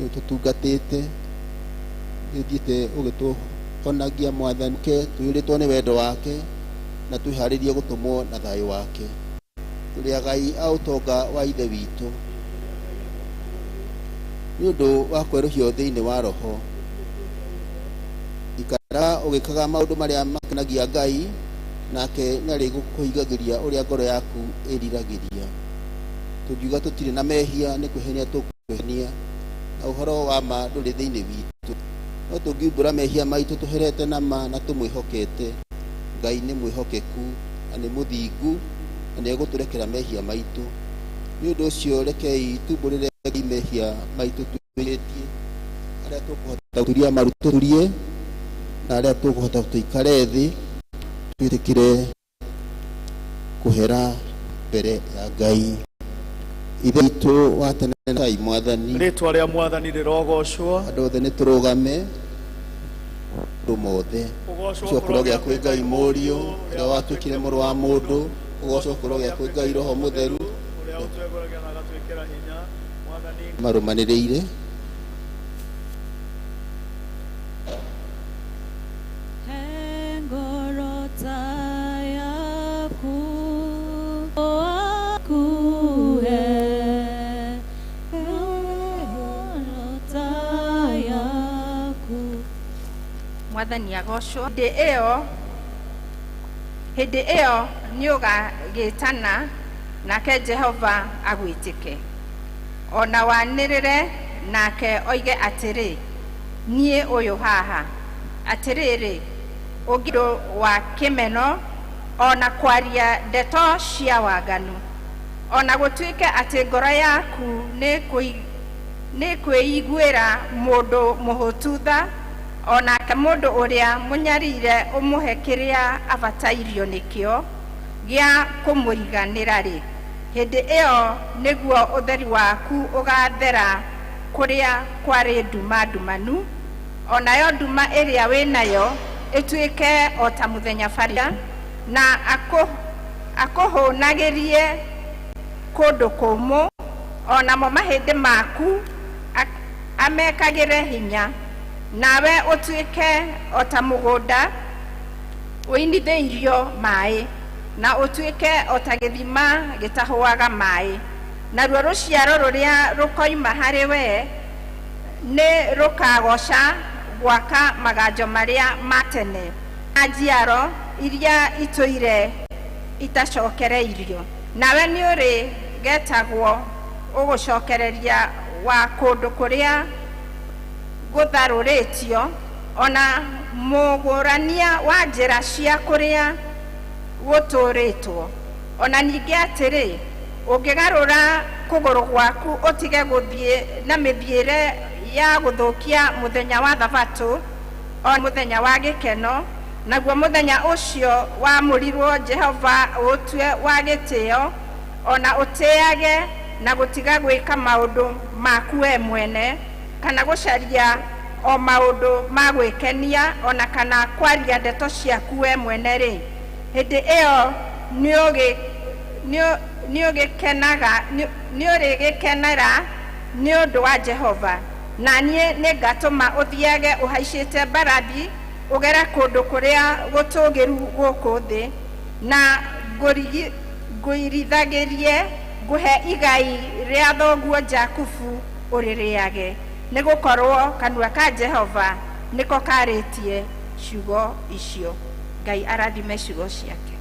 Nĩ ũtũtungatĩte, nĩ ũthiĩte ũgĩtũhonagia Mwathani, ke tũiyũrĩtwo nĩ wendo wake na twĩharĩrie gũtũmwo na thayũ wake. Tũrĩ agai a ũtonga wa Ithe witũ nĩ ũndũ wa kwerũhio thĩinĩ wa Roho. Ikara ũgĩkaga maũndũ marĩa makenagia Ngai, nake nĩarĩkũhingagĩria ũrĩa ngoro yaku ĩriragĩria. Tũngiuga tũtirĩ na mehia, nĩ kwĩhenia tũkwĩhenia, na ũhoro wa ma ndũrĩ thĩinĩ witũ. No tũngiumbũra mehia maitũ tũherete na ma na tũmwĩhokete, Ngai nĩ mwĩhokeku na nĩ mũthingu na nĩegũtũrekera mehia maitũ. Nĩ ũndũ ũcio rekei tumbũrĩre Ngai mehia maitũ twĩhĩtie, arĩa tũkũhota gũturia maru tũturie, na arĩa tũkũhota tũikare thĩ twĩtĩkĩre kũhera mbere ya Ngai. Ithe witũ wa tene na Ngai Mwathani, Rĩtwa rĩa Mwathani rĩrogocwo. Andũ othe nĩ tũrũgame, andũ mothe. Ũgocwo Ũgocwo kũrogĩa kwĩ Ngai Mũriũ ũrĩa watuĩkire mũrũ wa mũndũ, ũgocwo kũrogĩa kwĩ Ngai Roho Mũtheru ũrĩa ũtwegũragia na agatwĩkĩra hinya. Mwathani marũmanĩrĩire. He ngoro ta yaku, akuhe ngoro ta yaku. Mwathani agocwo. Hĩndĩ ĩyo, hĩndĩ ĩyo nĩũgagĩtana, nake Jehova agwĩtĩke, o na wanĩrĩre, nake oige atĩrĩ, Niĩ ũyũ haha. Atĩrĩrĩ, ũngĩ wa kĩmeno, o na kwaria ndeto cia waganu, o na gũtuĩke atĩ ngoro yaku nĩkwĩiguĩra mũndũ mũhũtu tha, o nake mũndũ ũrĩa mũnyarire ũmũhe kĩrĩa abatairio nĩkĩo gĩa kũmũiganĩra-rĩ, hĩndĩ ĩyo nĩguo ũtheri waku ũgathera kũrĩa kwarĩ nduma ndumanu, o nayo nduma ĩrĩa wĩ nayo ĩtuĩke o ta mũthenya baria, na akũhũnagĩrie kũndũ kũmũ, o namo mahĩndĩ maku amekagĩre hinya, nawe ũtuĩke o ta mũgũnda ũinithĩirio maĩ, na ũtuĩke o ta gĩthima gĩtahũaga maĩ. Naruo rũciaro rũrĩa rũkoima harĩ wee nĩ rũkagooca gwaka maganjo marĩa ma tene, na njiaro iria itũire itacokereirio. Nawe nĩũrĩgetagwo ũgũcokereria wa kũndũ kũrĩa gũtharũrĩtio, o na mũgũrania wa njĩra cia kũrĩa gũtũũrĩtwo. O na ningĩ atĩrĩ, ũngĩgarũra kũgũrũ gwaku ũtige gũthiĩ na mĩthiĩre ya gũthũkia mũthenya wa thabatũ, o mũthenya wa gĩkeno, naguo mũthenya ũcio wamũrirũo Jehova ũũtue wa gĩtĩo, o na ũtĩage na gũtiga gwĩka maũndũ maku wee mwene, kana gũcaria o maũndũ ma gwĩkenia, o na kana kwaria ndeto ciaku wee mwene-rĩ, hĩndĩ ĩyo nĩũrĩgĩkenera nĩ ũndũ wa Jehova, na niĩ nĩngatũma ũthiage ũhaicĩte mbarathi ũgere kũndũ kũrĩa gũtũũgĩru gũkũ thĩ, na ngũirithagĩrie ngũhe igai rĩa thoguo Jakubu ũrĩrĩage, nĩgũkorwo kanua ka Jehova nĩko karĩtie ciugo icio. Ngai arathime ciugo ciake.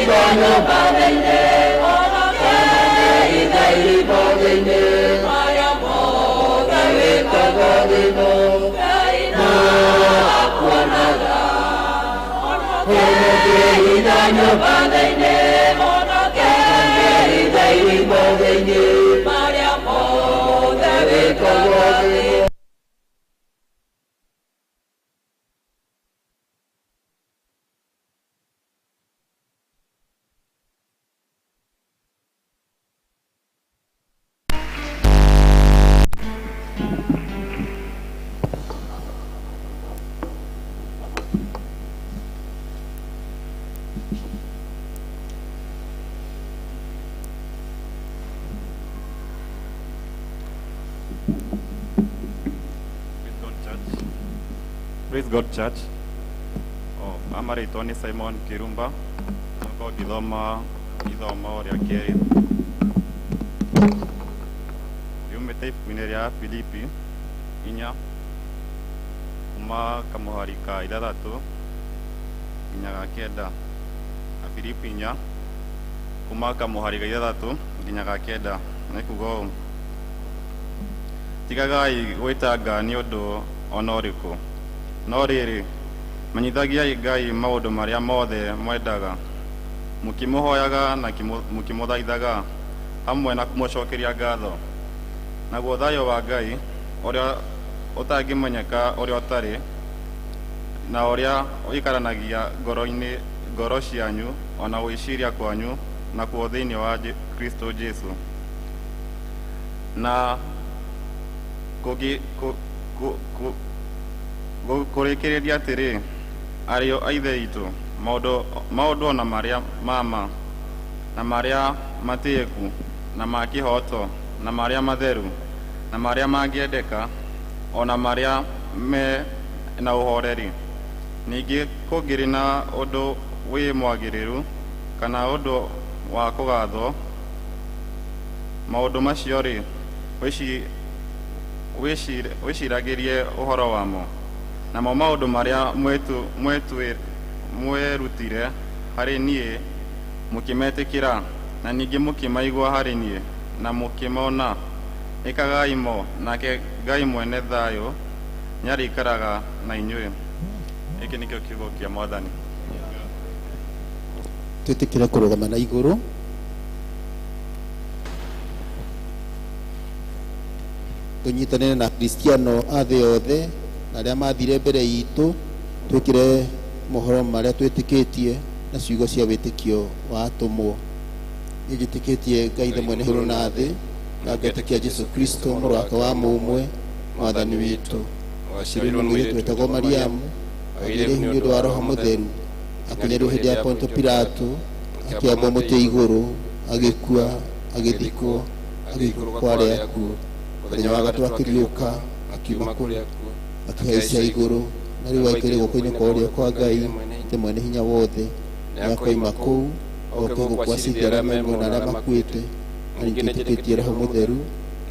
Ithe nyũmba thĩinĩ, honokeei Ithe irimũ thĩinĩ, marĩa mothe wĩkaga thĩ-ĩno, Ngai no akuonaga. Honokeei Ithe nyũmba thĩinĩ, honokeei Ithe irimũ thĩinĩ, marĩa mothe wĩkaga thĩ-ĩno. Praise God Church. Praise God Church. Oh, amarĩtwo nĩ Simon Kirumba. Ngorwo ngĩthoma ithomo rĩa kerĩ. Riumĩte ibuku-inĩ rĩa Filipi 4 kuma kamũhari ka 6 nginya ga 9. Afilipi 4 kuma kamũhari ga 6 nginya ga 9. Nĩ kuga ũũ: Tigagai gwĩtanga nĩ ũndũ ona ũrĩkũ, no rĩrĩ, menyithagiai Ngai maũndũ marĩa mothe mwendaga, mũkĩmũhoyaga na mũkĩmũthaithaga, hamwe na kũmũcokeria ngatho. Naguo thayũ wa Ngai, ũrĩa ũtangĩmenyeka ũrĩa ũtarĩ, na ũrĩa ũikaranagia ngoro-inĩ ngoro cianyu ona gwĩciria kwanyu nakuo thĩinĩ wa Kristo Jesu. Na kũrĩkĩrĩria atĩrĩ, ariũ a Ithe witũ, maũndũ ona marĩa ma ma, na marĩa matĩĩku, na ma kĩhooto, na marĩa matheru, na marĩa mangĩendeka, ona marĩa me na ũhoreri, ningĩ kũngĩrĩ na ũndũ wĩ mwagĩrĩru kana ũndũ wa kũgathwo, maũndũ macio-rĩ, wĩciragĩrie ũhoro wamo. Namo maũndũ marĩa mwerutire harĩ niĩ mũkĩmetĩkĩra, na ningĩ mũkĩmaigua harĩ niĩ, na mũkĩmona, ĩkagai mo, nake Ngai mwene thayũ nĩarĩikaraga na inyuĩ. Gĩkĩ nĩkĩo kiugo kĩa Mwathani. Twĩtĩkĩre kũrũgama na igũrũ. Tũnyitanĩre na Kristiano a thĩ yothe na arĩa mathire mbere itũ, twĩkĩre mohoro marĩa twĩtĩkĩtie na ciugo cia wĩtĩkio wa atũmwo. Niĩ njĩtĩkĩtie Ngai Ithe mwene igũrũ na thĩ, na ngetĩkia Jesũ Kristo mũrũ wake wa mũmwe, Mwathani witũ, waciarirwo nĩ mũirĩtu wetagwo Mariamu, agĩire ihu nĩ ũndũ wa Roho Mũtheru, akĩnyarirwo hĩndĩ ya Ponto Pilato, akĩambwo mũtĩ igũrũ, agĩkua, agĩthikwo, agĩikũrũka kwa arĩa akuũ. Mũthenya wa gatatũ akĩriũka, akiuma kũrĩa akuũ, akĩhaica igũrũ, na rĩu aikarĩte guoko-inĩ kwa ũrĩo kwa Ngai Ithe mwene hinya wothe. Nĩakoima kũu oke gũkũ acirithie arĩa me muoyo na arĩa makuĩte. Na ningĩ nĩnjĩtĩkĩtie Roho Mũtheru,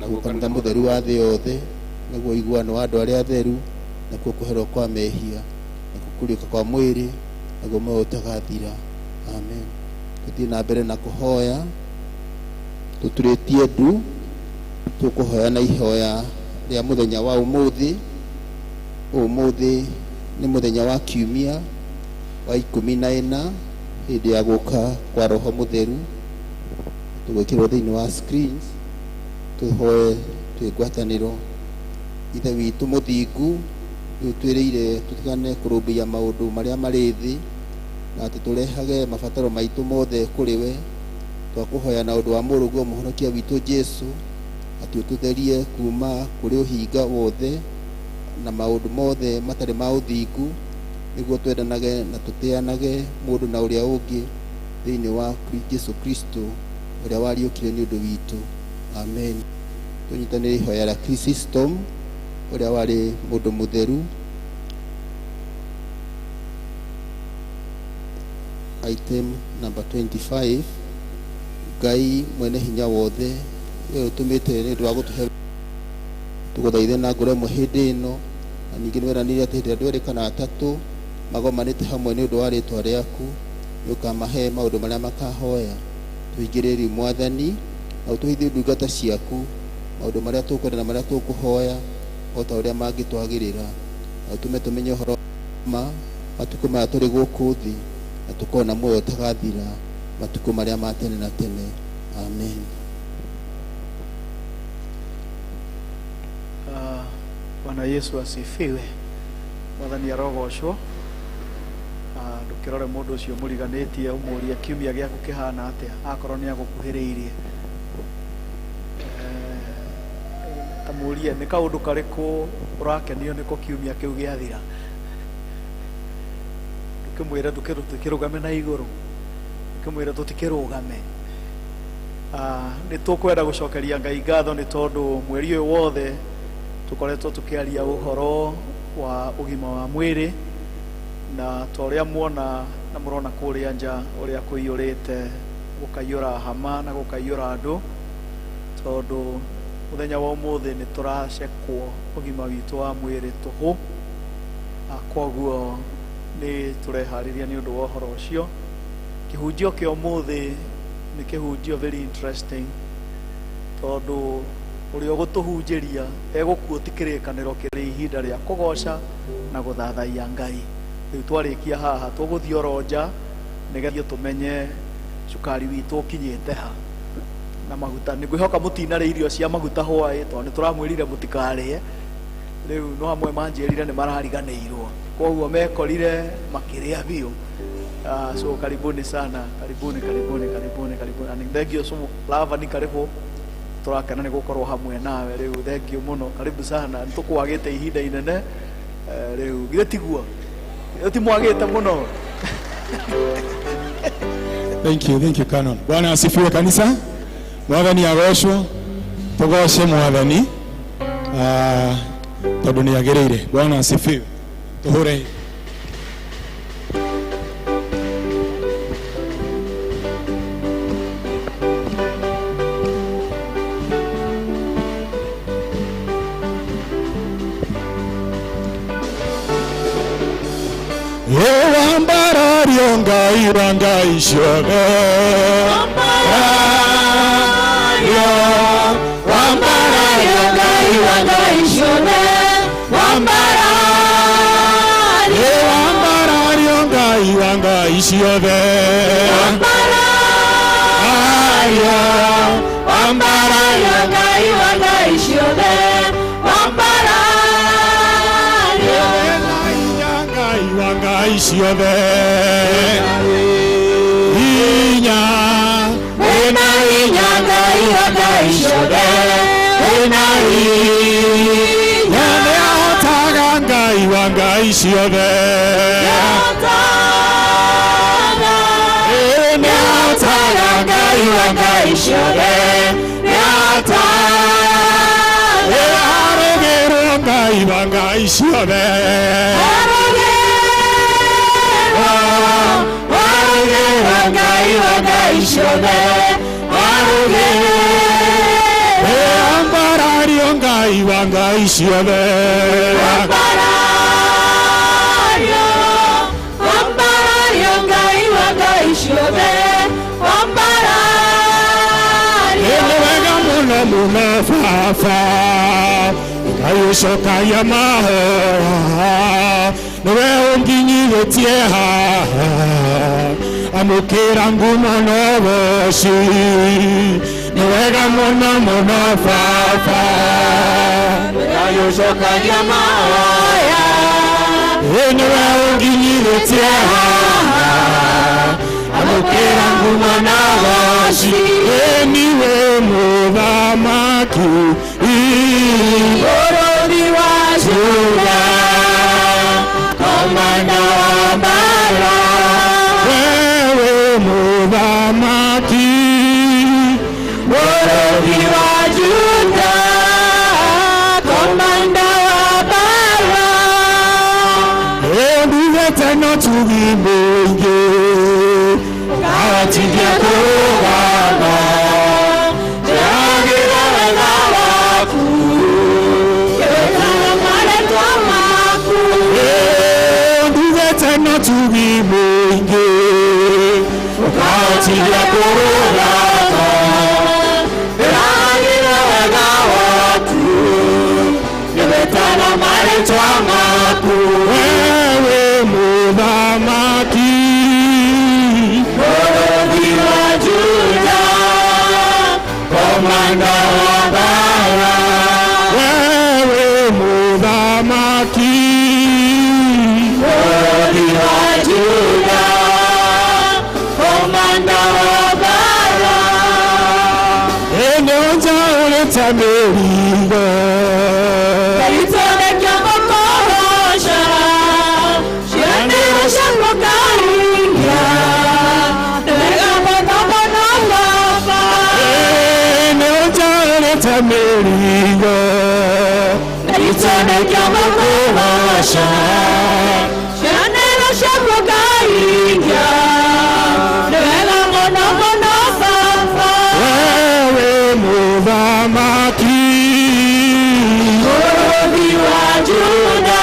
naguo kanitha mũtheru wa thĩ yothe, naguo ũiguano wa andũ arĩa atheru, nakuo kũherwo kwa mehia, nakuo kũriũka kwa mwĩrĩ, naguo muoyo ũtagathira. Amen. Tũthiĩ na mbere na kũhoya tũturĩtie ndu. Tũkũhoya na ihoya rĩa mũthenya wa ũmũthĩ. Ũmũthĩ nĩ mũthenya wa kiumia wa 14 hĩndĩ ya gũka kwa Roho Mũtheru. Tũgwĩkĩrwo thĩinĩ wa screens, tũhoe twĩ ngwatanĩro. Ithe witũ mũthingu, nĩ ũtwĩrĩire tũtigane kũrũmbũiya maũndũ marĩa marĩ thĩ, na atĩ tũrehage mabataro maitũ mothe kũrĩ we. Twakũhoya na ũndũ wa mũrũguo mũhonokia witũ Jesũ, atĩ ũtũtherie kuma kũrĩ ũhinga wothe na maũndũ mothe matarĩ ma ũthingu, nĩguo twendanage na tũtĩanage mũndũ na ũrĩa ũngĩ thĩinĩ wa Jesũ Kristo ũrĩa wariũkire nĩ ũndũ witũ. Amen. Tũnyitanĩre ihoya rĩa Chrysostom ũrĩa warĩ mũndũ mũtheru. Item number 25. Ngai mwene hinya wothe, we ũtũmĩte nĩ ũndũ wa gũtũhe tũgũthaithe na ngoro ĩmwe hĩndĩ ĩno, na ningĩ nĩ weranĩire atĩ hĩndĩ ĩrĩa andũ erĩ kana atatũ magomanĩte hamwe nĩ ũndũ wa rĩtwa rĩaku, Nĩ ũkamahe maũndũ marĩa makahoya. Tũhingĩrĩrie Mwathani na ũtũhithie ndungata ciaku maũndũ marĩa tũkwenda na marĩa tũkũhoya o ta ũrĩa mangĩtwagĩrĩra, na ũtũme tũmenye ũhoro ma matukũ maya tũrĩ gũkũ thĩ, na tũkorwo na muoyo ũtagathira matukũ marĩa ma tene na tene. Amen. Bwana Yesu asifiwe. Mwathani arogocwo. Ndũkĩrore mũndũ ũcio mũriganĩtie ũmũrie kiumia gĩaku kĩhana atĩa akorwo nĩ agũkuhĩrĩirie. Ta mũrie nĩ kaũndũ karĩkũ ũrakenio nĩko kiumia kĩu gĩathira. Ndũkĩmwĩre tũtikĩrũgame na igũrũ, ndũkĩmwĩre tũtikĩrũgame. Nĩ tũkwenda gũcokeria Ngai ngatho nĩ tondũ mweri ũyũ wothe tũkoretwo tũkĩaria ũhoro wa ũgima wa mwĩrĩ, na ta ũrĩa muona na mũrona kũrĩa nja ũrĩa kũiyũrĩte, gũkaiyũra hama na gũkaiyũra andũ, tondũ mũthenya wa ũmũthĩ nĩ tũracekwo ũgima witũ wa mwĩrĩ tũhũ. Koguo nĩ tũreharĩria nĩ ũndũ wa ũhoro ũcio. Kĩhunjio kĩa ũmũthĩ nĩ kĩhunjio very interesting, tondũ ũrĩa ũgũtũhunjĩria egũkuoti kĩrĩkanĩro kĩrĩ ihinda rĩa kũgoca na gũthathaiya Ngai. Rĩu twarĩkia haha tũgũthiĩ oro nja nĩgetha tũmenye cukari witũ ũkinyĩte ha na maguta. Nĩ ngwĩhoka mũtinarĩa irio cia maguta hwaĩ, tondũ nĩ tũramwĩrire mũtikarĩe. Rĩu no amwe manjĩrire nĩ marariganĩirwo, koguo mekorire makĩrĩa biũ. So karibuni sana, karibuni, karibuni, karibuni, karibuni. Na thank you so lava ni karibu tũrakena nĩ gũkorwo hamwe nawe rĩu. Thank you mũno, karibu sana. Nĩ tũkwagĩte ihinda inene rĩu githĩ tiguo? Githĩ ti mwagĩte mũno? Thank you, Canon. Bwana asifiwe kanisa. Mwathani agocwo. Tugoce Mwathani. Tondu nĩ agĩrĩire. Bwana asifiwe. Tuhure. Wambarario Ngai wa Ngai ciothe. Wambarario Ngai wa Ngai ciothe. Wambarario, Wambarario Ngai wa Ngai ciothe. Wambarario, Wambarario Ngai wa Ngai ciothe. Wambarario Ngai wa Ngai ciothe. Inya, wĩna hinya Ngai wa Ngai ciothe. Wĩna hinya nĩ ahotaga Ngai wa Ngai ciothe. Nĩ ahotaga Ngai wa Ngai ciothe. Nĩ ahotaga. Arũgĩrwo Ngai wa Ngai ciothe. Arũgĩrwo Ngai wa Ngai ciothe. Arũgĩrwo Ambarario Ngai wa Ngai ciothe. Wambarario, Wambarario Ngai wa Ngai ciothe. Wambarario. Nĩ wega mũno mũno baba, Ngai ũcokagia mahoya, nĩwe ũnginyithĩtie haha, amũkĩra ngumo na ũgoci. Nĩ wega mũno mũno baba, Ngai ũcokagia mahoya, nĩwe ũnginyithĩtie haha, amũkĩra ngumo na ũgoci. Niwe mũthamaki bũrũri wa Juda, komanda wa mbara. Wewe mũthamaki bũrũri wa Juda, komanda wa mbara. Ndugĩte no tugi mũingĩ ngatindia kũgana Njagĩra wega waku, ngĩwĩkaga marĩtwa maku. Ndugĩte no tugi mũingĩ Atiga kũrũgama Ndĩragire wega waku Nĩwĩtana marĩtwa maku Wewe mũthamaki Mũrũthi wa Juda Komanda wa mbara Wewe mũthamaki Mũrũthi wa Juda Komanda wa mbara Enonja ũrĩte mĩrigo Ndaritonekia gũkũhooca Cianĩro ciakwa ngaringia Nĩ wega mũno mũno Baba Enonja ũrĩte mĩrigo Ndaritonekia gũkũhooca Cianĩro ciakwa ngaringia Nĩ wega mũno mũno Baba Wewe mũthamaki Mũrũthi wa Juda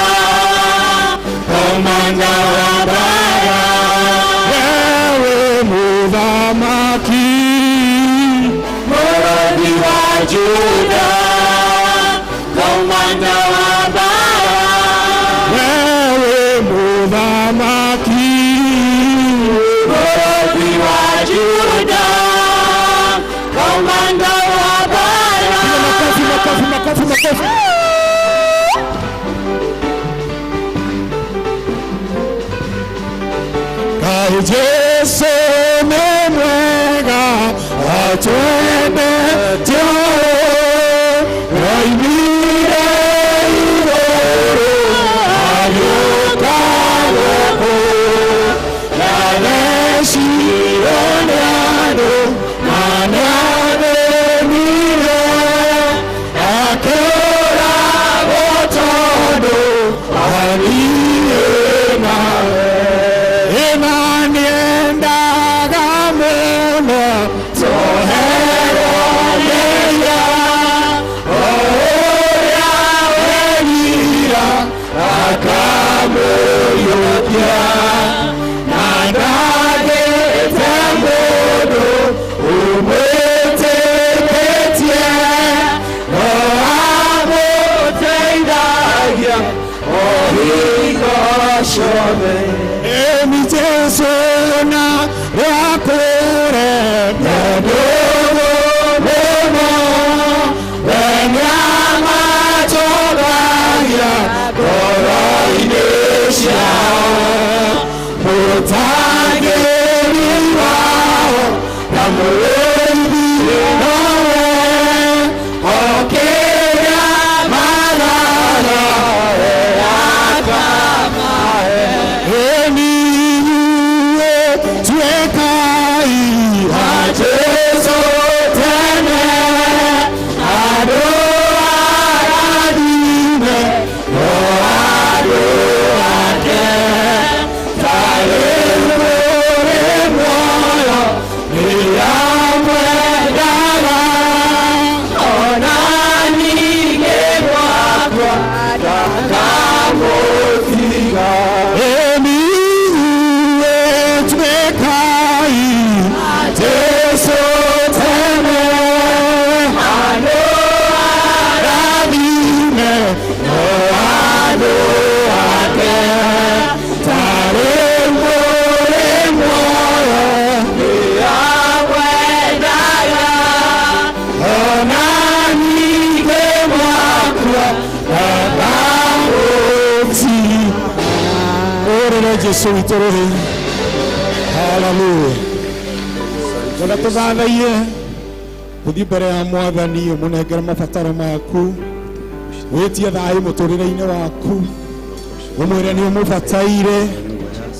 Komanda wa mbara Wewe mũthamaki Mũrũthi wa Juda Komanda wa mbara Wewe mũthamaki Mũrũthi wa Juda Komanda wa mbara Makofi, makofi, makofi, makofi. Kaĩ Jesũ nĩ mwega atwendete ũũ, oimire igũrũ agĩũka gũkũ, na thecirwo nĩ andũ na nĩathĩnire, akĩũragwo tondũ athiĩ nawe. Ĩna nĩendaga mũno tũherwo mehia, o ũrĩa werira akamũiyũkia, na ndagĩte mũndũ ũmwĩtĩkĩtie, no amũteithagia o hingo ciothe Emi Jesu na rĩakũre ndũgũ mũno, we nĩamatongagia ngoro-inĩ ciao, mũtangĩri wao na mũrĩithi nowe, o kĩrĩa magana Eniwe tuekai a Jesu tene andũ arathime no andũ ake ta rĩu mũrĩ muoyo nĩamwendaga ona ningĩ gwakwa ndakamũtiga Eniwe tuekai a Jesu tene andũ arathime no andũ ake ta rĩu mũrĩ muoyo nĩamwendaga ona ningĩ mwakua ndakamũtiga. Ũrĩre Jesũ witũ rũhĩ. Haleluya. Ngwenda tũthathaiye gũthiĩ mbere ya mwathani ũmũnengere mabataro maku wĩtie thayũ mũtũrĩre-inĩ waku ũmwĩre nĩ ũmũbataire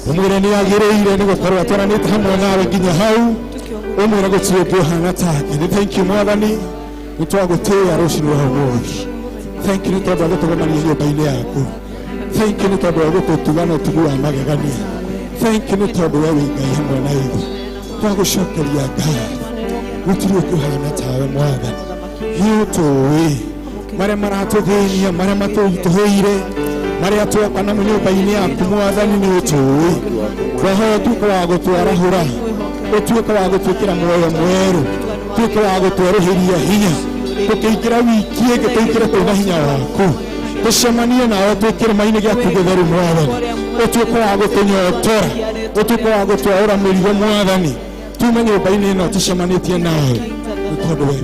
ũmwĩre nĩ agĩrĩire nĩ gũkorwo atwaranĩte hamwe nawe nginya hau ũmwĩre gũtirĩ ũngĩ ũhana take. Nĩ thank you mwathani nĩ twagũtĩĩa rũcinĩ rwa ũmũthĩ. Thank you nĩ tondũ wa gũtũgomania nyũmba-inĩ yaku. Thank you nĩ tondũ wa gũtũtuga na ũtugi wa magegania. Thank you nĩ tondũ we wĩ Ngai hamwe na ithuĩ. Twagũcokeria ngatho gũtirĩ ũngĩ ũhana tawe mwathani. Nĩ ũtũĩ marĩa maratũthĩnia marĩa matũritũhĩire marĩa twoka namo nyũmba-inĩ yaku mwathani nĩ ũtũĩ. Twahoya ũtuĩke wa gũtwarahũra Ũtuĩke wa gũtwĩkĩra muoyo mwerũ, tuĩke wa gũtwerũhĩria hinya, tũkĩingĩra wiki ĩngĩ tũingĩre twĩna hinya waku, tũcemanie nawe twĩ kĩrĩma-inĩ gĩaku gĩtheru Mwathani. Ũtuĩke wa gũtũnyotora, ũtuĩke wa gũtwaũra mĩrigo Mwathani, tume nyũmba-inĩ ĩno tũcemanĩtie nawe nĩ tondũ we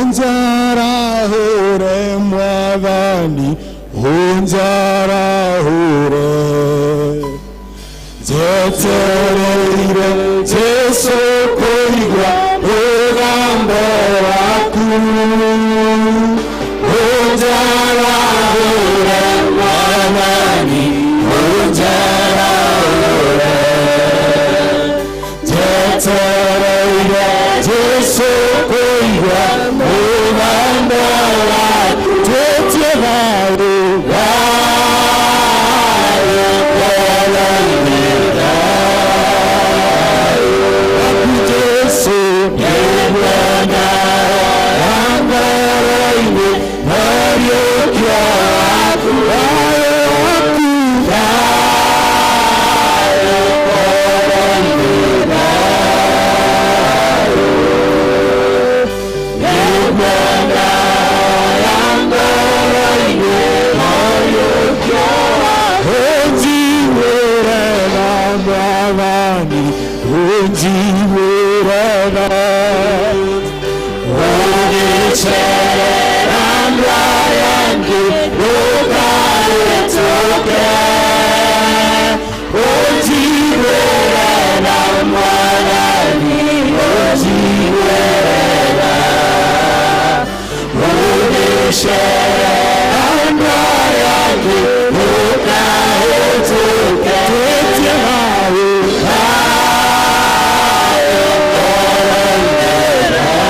unjarahure Mwathani, unjarahure njetereire Jesu kũigua mũgambo waku. Unjarahure Mwathani, unjarahure njetereire Jesu kũigua mũgambo waku. Twĩtie thayũ, thayũ ngoro-inĩ, thayũ waku Jesu nĩguo ndawa ngoro-inĩ, ũriũkio waku, thayũ waku, thayũ ngoro-inĩ, thayũ nĩguo ndawa ngoro-inĩ, ũriũkio waku. Ũnjiguĩre tha Mwathani, ũnjiguĩre tha, ũngĩcerera ndwara ĩngĩ ndũkarĩtũke. Ũnjiguĩre tha Mwathani, ũnjiguĩre tha, ũngĩcerera ndwara ĩngĩ ndũkarĩtũke. Twĩtie thayũ, thayũ ngoro-inĩ, thayũ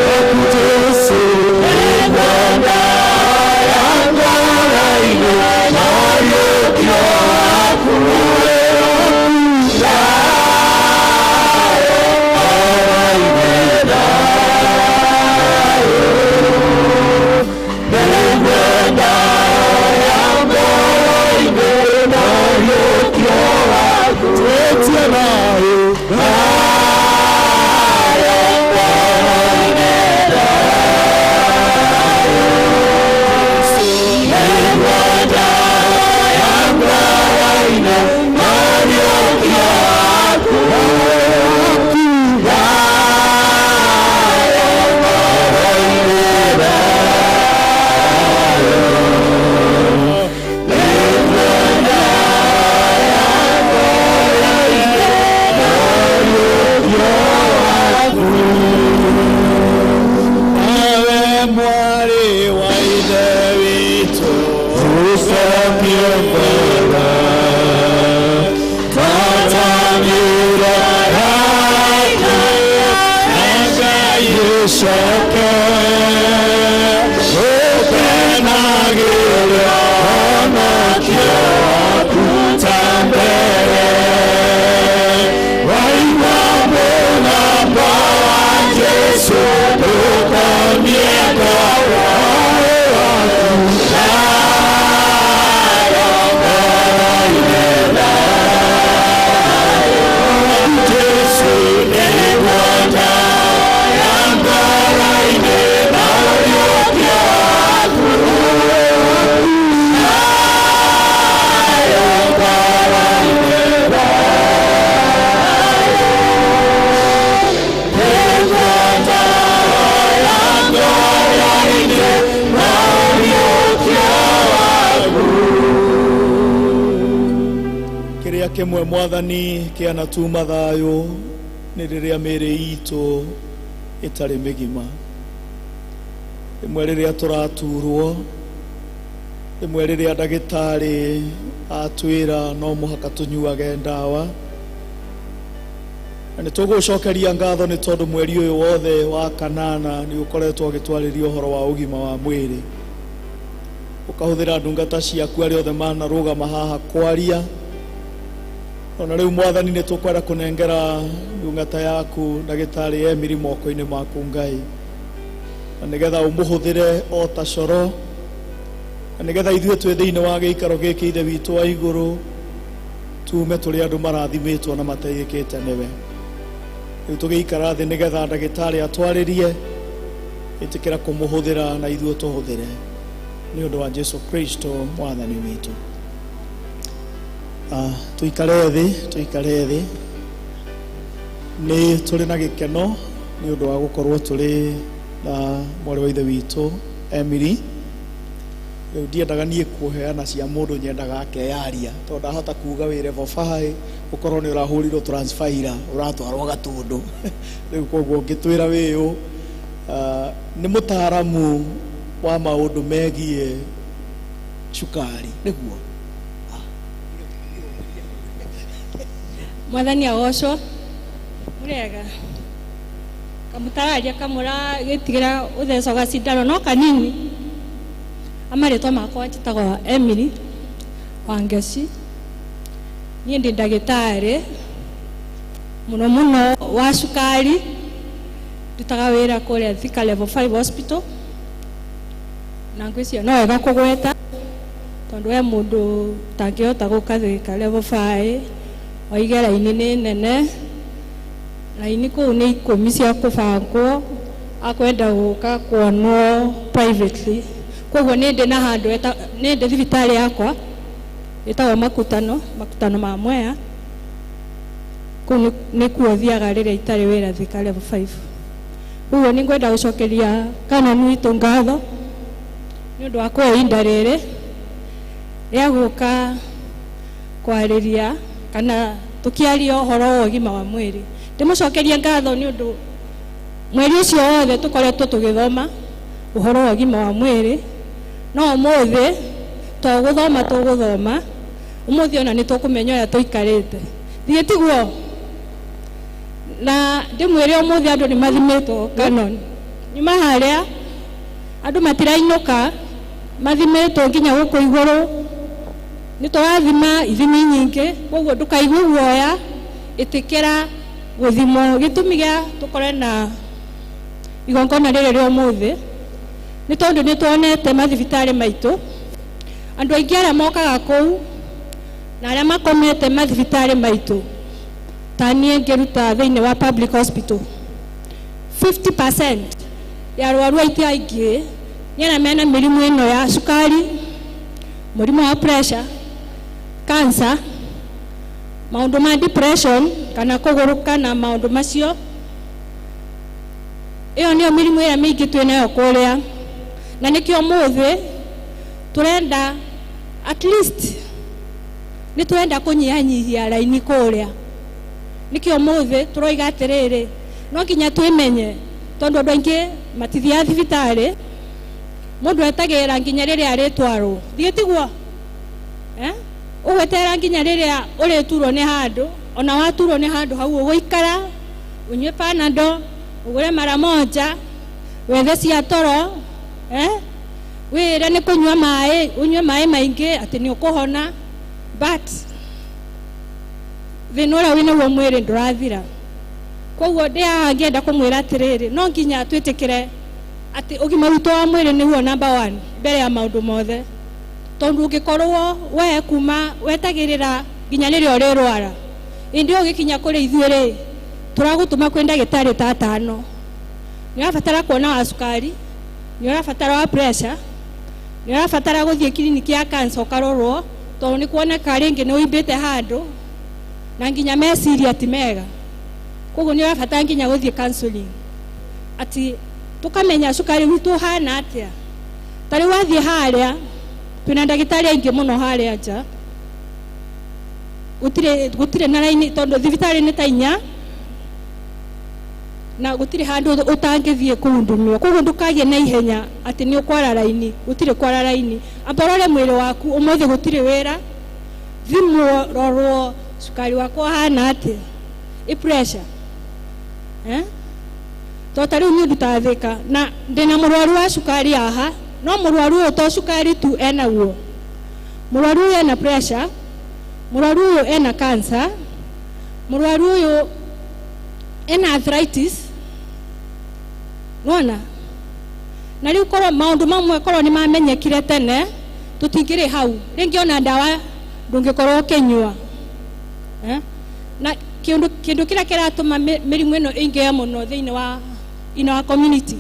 waku Jesu nĩguo ndawa ngoro-inĩ, ũriũkio waku, thayũ ngoro-inĩ, thayũ nĩguo ndawa ngoro-inĩ, ũriũkio waku. Twĩtie thayũ, thayũ ngoro-inĩ, thayũ nĩguo ndawa ngoro-inĩ, ũriũkio waku, thayũ ngoro-inĩ, thayũ nĩguo ndawa ngoro-inĩ, ũriũkio waku. Nawe mwarĩ wa Ithe witũ, Ũcokie ngoro, twatanĩra nake, na Ngai ũcoke, ũkenagĩre ũhonokio waku ta mbere. Waigua mũgambo wa Jesũ, ndũkomie ngoro waku, thayũ ngoro-inĩ, thayũ Jesu nĩguo ndawa ngoro-inĩ, ũriũkio waku, thayũ ngoro-inĩ, thayũ nĩguo ndawa ngoro-inĩ, ũriũkio waku. Kĩrĩa kĩmwe Mwathani kĩanatuma thayũ nĩ rĩrĩa mĩĩrĩ itũ ĩtarĩ mĩgima, rĩmwe rĩrĩa tũraturwo, rĩmwe rĩrĩa ndagĩtarĩ atwĩra no mũhaka tũnyuage ndawa, na nĩ tũgũcokeria ngatho nĩ tondũ mweri ũyũ wothe wa kanana nĩ ũkoretwo ũgĩtwarĩria ũhoro wa ũgima wa mwĩrĩ, ũkahũthĩra ndungata ciaku arĩa othe manarũgama haha kwaria. Ona rĩu Mwathani nĩ tũkwenda kũnengera ndungata yaku ndagĩtarĩ Emily moko-inĩ maku Ngai, na nĩgetha ũmũhũthĩre o ta coro Na nĩgetha ithuĩ twĩ thĩinĩ wa gĩikaro gĩkĩ Ithe witũ wa igũrũ, tume tũrĩ andũ marathimĩtwo na mateithĩkĩte nĩwe. Rĩu tũgĩikara thĩ nĩgetha ndagĩtarĩ atwarĩrie, ĩtĩkĩra kũmũhũthĩra na ithuĩ tũhũthĩre nĩ ũndũ wa Jesu Kristo mwathani witũ. Tuikare thĩ, tuikare thĩ. Nĩ tũrĩ na gĩkeno nĩ ũndũ wa gũkorwo tũrĩ na mwarĩ wa ithe witũ Emily. Rĩu ndiendaga niĩ kũheana cia mũndũ, nyendaga akeyaria, tondũ ndahota kuga wĩ level 5 ũkorwo nĩ ũrahũrirwo transfer ira ũratwarwo Gatũndũ. Rĩu koguo ũngĩtwĩra wĩyũ, nĩ mũtaaramu wa maũndũ megiĩ cukari, nĩguo? Mwathani agocwo. Murega kamutararia kamura gitigira utheco gacindano no kanini. Amarĩtwa makwa njĩtagwo Emily Wangeci. Niĩ ndĩ ndagĩtarĩ mũno mũno wa cukari, ndutaga wĩra kũrĩa Thika Level 5 Hospital, na ngwĩciria no wega kũgweta tondũ we mũndũ ũtangĩhota gũka Thika Level 5 oige raini nĩ nene, raini kũu nĩ 10 cia kũbangwo, akwenda gũka kuonwo privately. Koguo nĩ ndĩ na handũ nĩ ndĩ thibitarĩ yakwa ĩtagwo Makutano, Makutano ma Mwea. Kũu nĩkuo thiaga rĩrĩa itarĩ wĩra Thika Level 5. Koguo nĩ ngwenda gũcokeria Canon witũ ngatho nĩ ũndũ wa kũhe ihinda rĩrĩ rĩa gũka kwarĩria kana tũkĩaria ũhoro wa ũgima wa mwĩrĩ. Ndĩmũcokerie ngatho nĩ ũndũ mweri ũcio wothe tũkoretwo tũgĩthoma ũhoro wa ũgima wa mwĩrĩ, no ũmũthĩ to gũthoma tũgũthoma, ũmũthĩ ona nĩ tũkũmenya ũrĩa tũikarĩte. Thiĩ tiguo? Na ndĩmwĩre ũmũthĩ andũ nĩ mathimĩtwo Canon. Nyuma harĩa andũ matirainũka, mathimĩtwo nginya gũkũ igũrũ. Nĩ tũrathima ithimi nyingĩ, koguo ndũkaigue guoya, ĩtĩkĩra gũthimwo. Gĩtũmi gĩa tũkore na igongona rĩrĩ rĩa ũmũthĩ nĩ tondũ nĩ tuonete mathibitarĩ maitũ andũ aingĩ arĩa mokaga kũu na arĩa makomete mathibitarĩ maitũ, ta niĩ ngĩruta thĩinĩ wa public hospital, 50% ya arwaru aitũ aingĩ nĩ arĩa mena mĩrimũ ĩno ya cukari, mũrimũ wa pressure, cancer, maũndũ ma depression kana kũgũrũka na maũndũ macio. Ĩyo nĩyo mĩrimũ ĩrĩa mĩingĩ twĩnayo kũrĩa, na nĩkĩo ũmũthĩ tũrenda at least nĩ tũrenda kũnyihanyihia raini kũrĩa. Nĩkĩo ũmũthĩ tũroiga atĩrĩrĩ, no nginya twĩmenye, tondũ andũ aingĩ matithiaga thibitarĩ, mũndũ etagĩrĩra nginya rĩrĩa arĩtwarwo. Thiĩ tiguo? Ũgweterera nginya rĩrĩa ũrĩturwo nĩ handũ, ona waturwo nĩ handũ hau ũgũikara, ũnyue Panadol, ũgũre mara moja, wethe cia toro, wĩre nĩ kũnyua maĩ, ũnyue maĩ maingĩ atĩ nĩ ũkũhona, but thĩna ũrĩa wĩnaguo mwĩrĩ ndũrathira. Koguo ndĩ haha ngĩenda kũmwĩra atĩrĩrĩ, no nginya twĩtĩkĩre atĩ ũgima witũ wa mwĩrĩ nĩguo number 1 mbere ya maũndũ mothe, tondũ ũngĩkorwo we kuma wetagĩrĩra nginya rĩrĩa ũrĩrwara, ĩndĩ ũgĩkinya kũrĩ ithuĩ rĩ, tũragũtũma kwĩ ndagĩtarĩ ta atano. Nĩ ũrabatara kuona wa cukari, nĩ ũrabatara wa pressure, nĩ ũrabatara gũthiĩ kiriniki ya cancer ũkarorwo, tondũ nĩ kuoneka rĩngĩ nĩ ũimbĩte handũ na nginya meciria ti mega. Koguo nĩ ũrabatara nginya gũthiĩ counseling, atĩ tũkamenya cukari witũ ũhana atĩa. Ta rĩu wathiĩ harĩa, twĩna ndagĩtarĩ aingĩ mũno harĩa nja, gũtirĩ na raini, tondũ thibitarĩ nĩ ta 4 na gũtirĩ handũ ũtangĩthiĩ kũhudumio. Koguo ndũkagĩe na ihenya atĩ nĩ ũkwara raini, gũtirĩ kwara raini. Amba ũrore mwĩrĩ waku, ũmũthĩ gũtirĩ wĩra, thimwo, rorwo cukari wakwa ũhana atĩa, ĩ pressure. To ta rĩu niĩ ndutaga Thika na ndĩna mũrwaru wa cukari haha, no mũrwaru ũyũ to cukari tu enaguo, mũrwaru ũyũ ena pressure, mũrwaru ũyũ ena cancer, mũrwaru ũyũ ena arthritis. Nĩwona? Na rĩu korwo maũndũ mamwe korwo nĩ mamenyekire tene, Tũtingĩrĩ hau rĩngĩ, ona ndawa ndũngĩkorwo ũkĩnyua, eh? Na kĩndũ kĩrĩa kĩratũma mĩrimũ ĩno ĩingĩhe mũno thĩinĩ wa in our community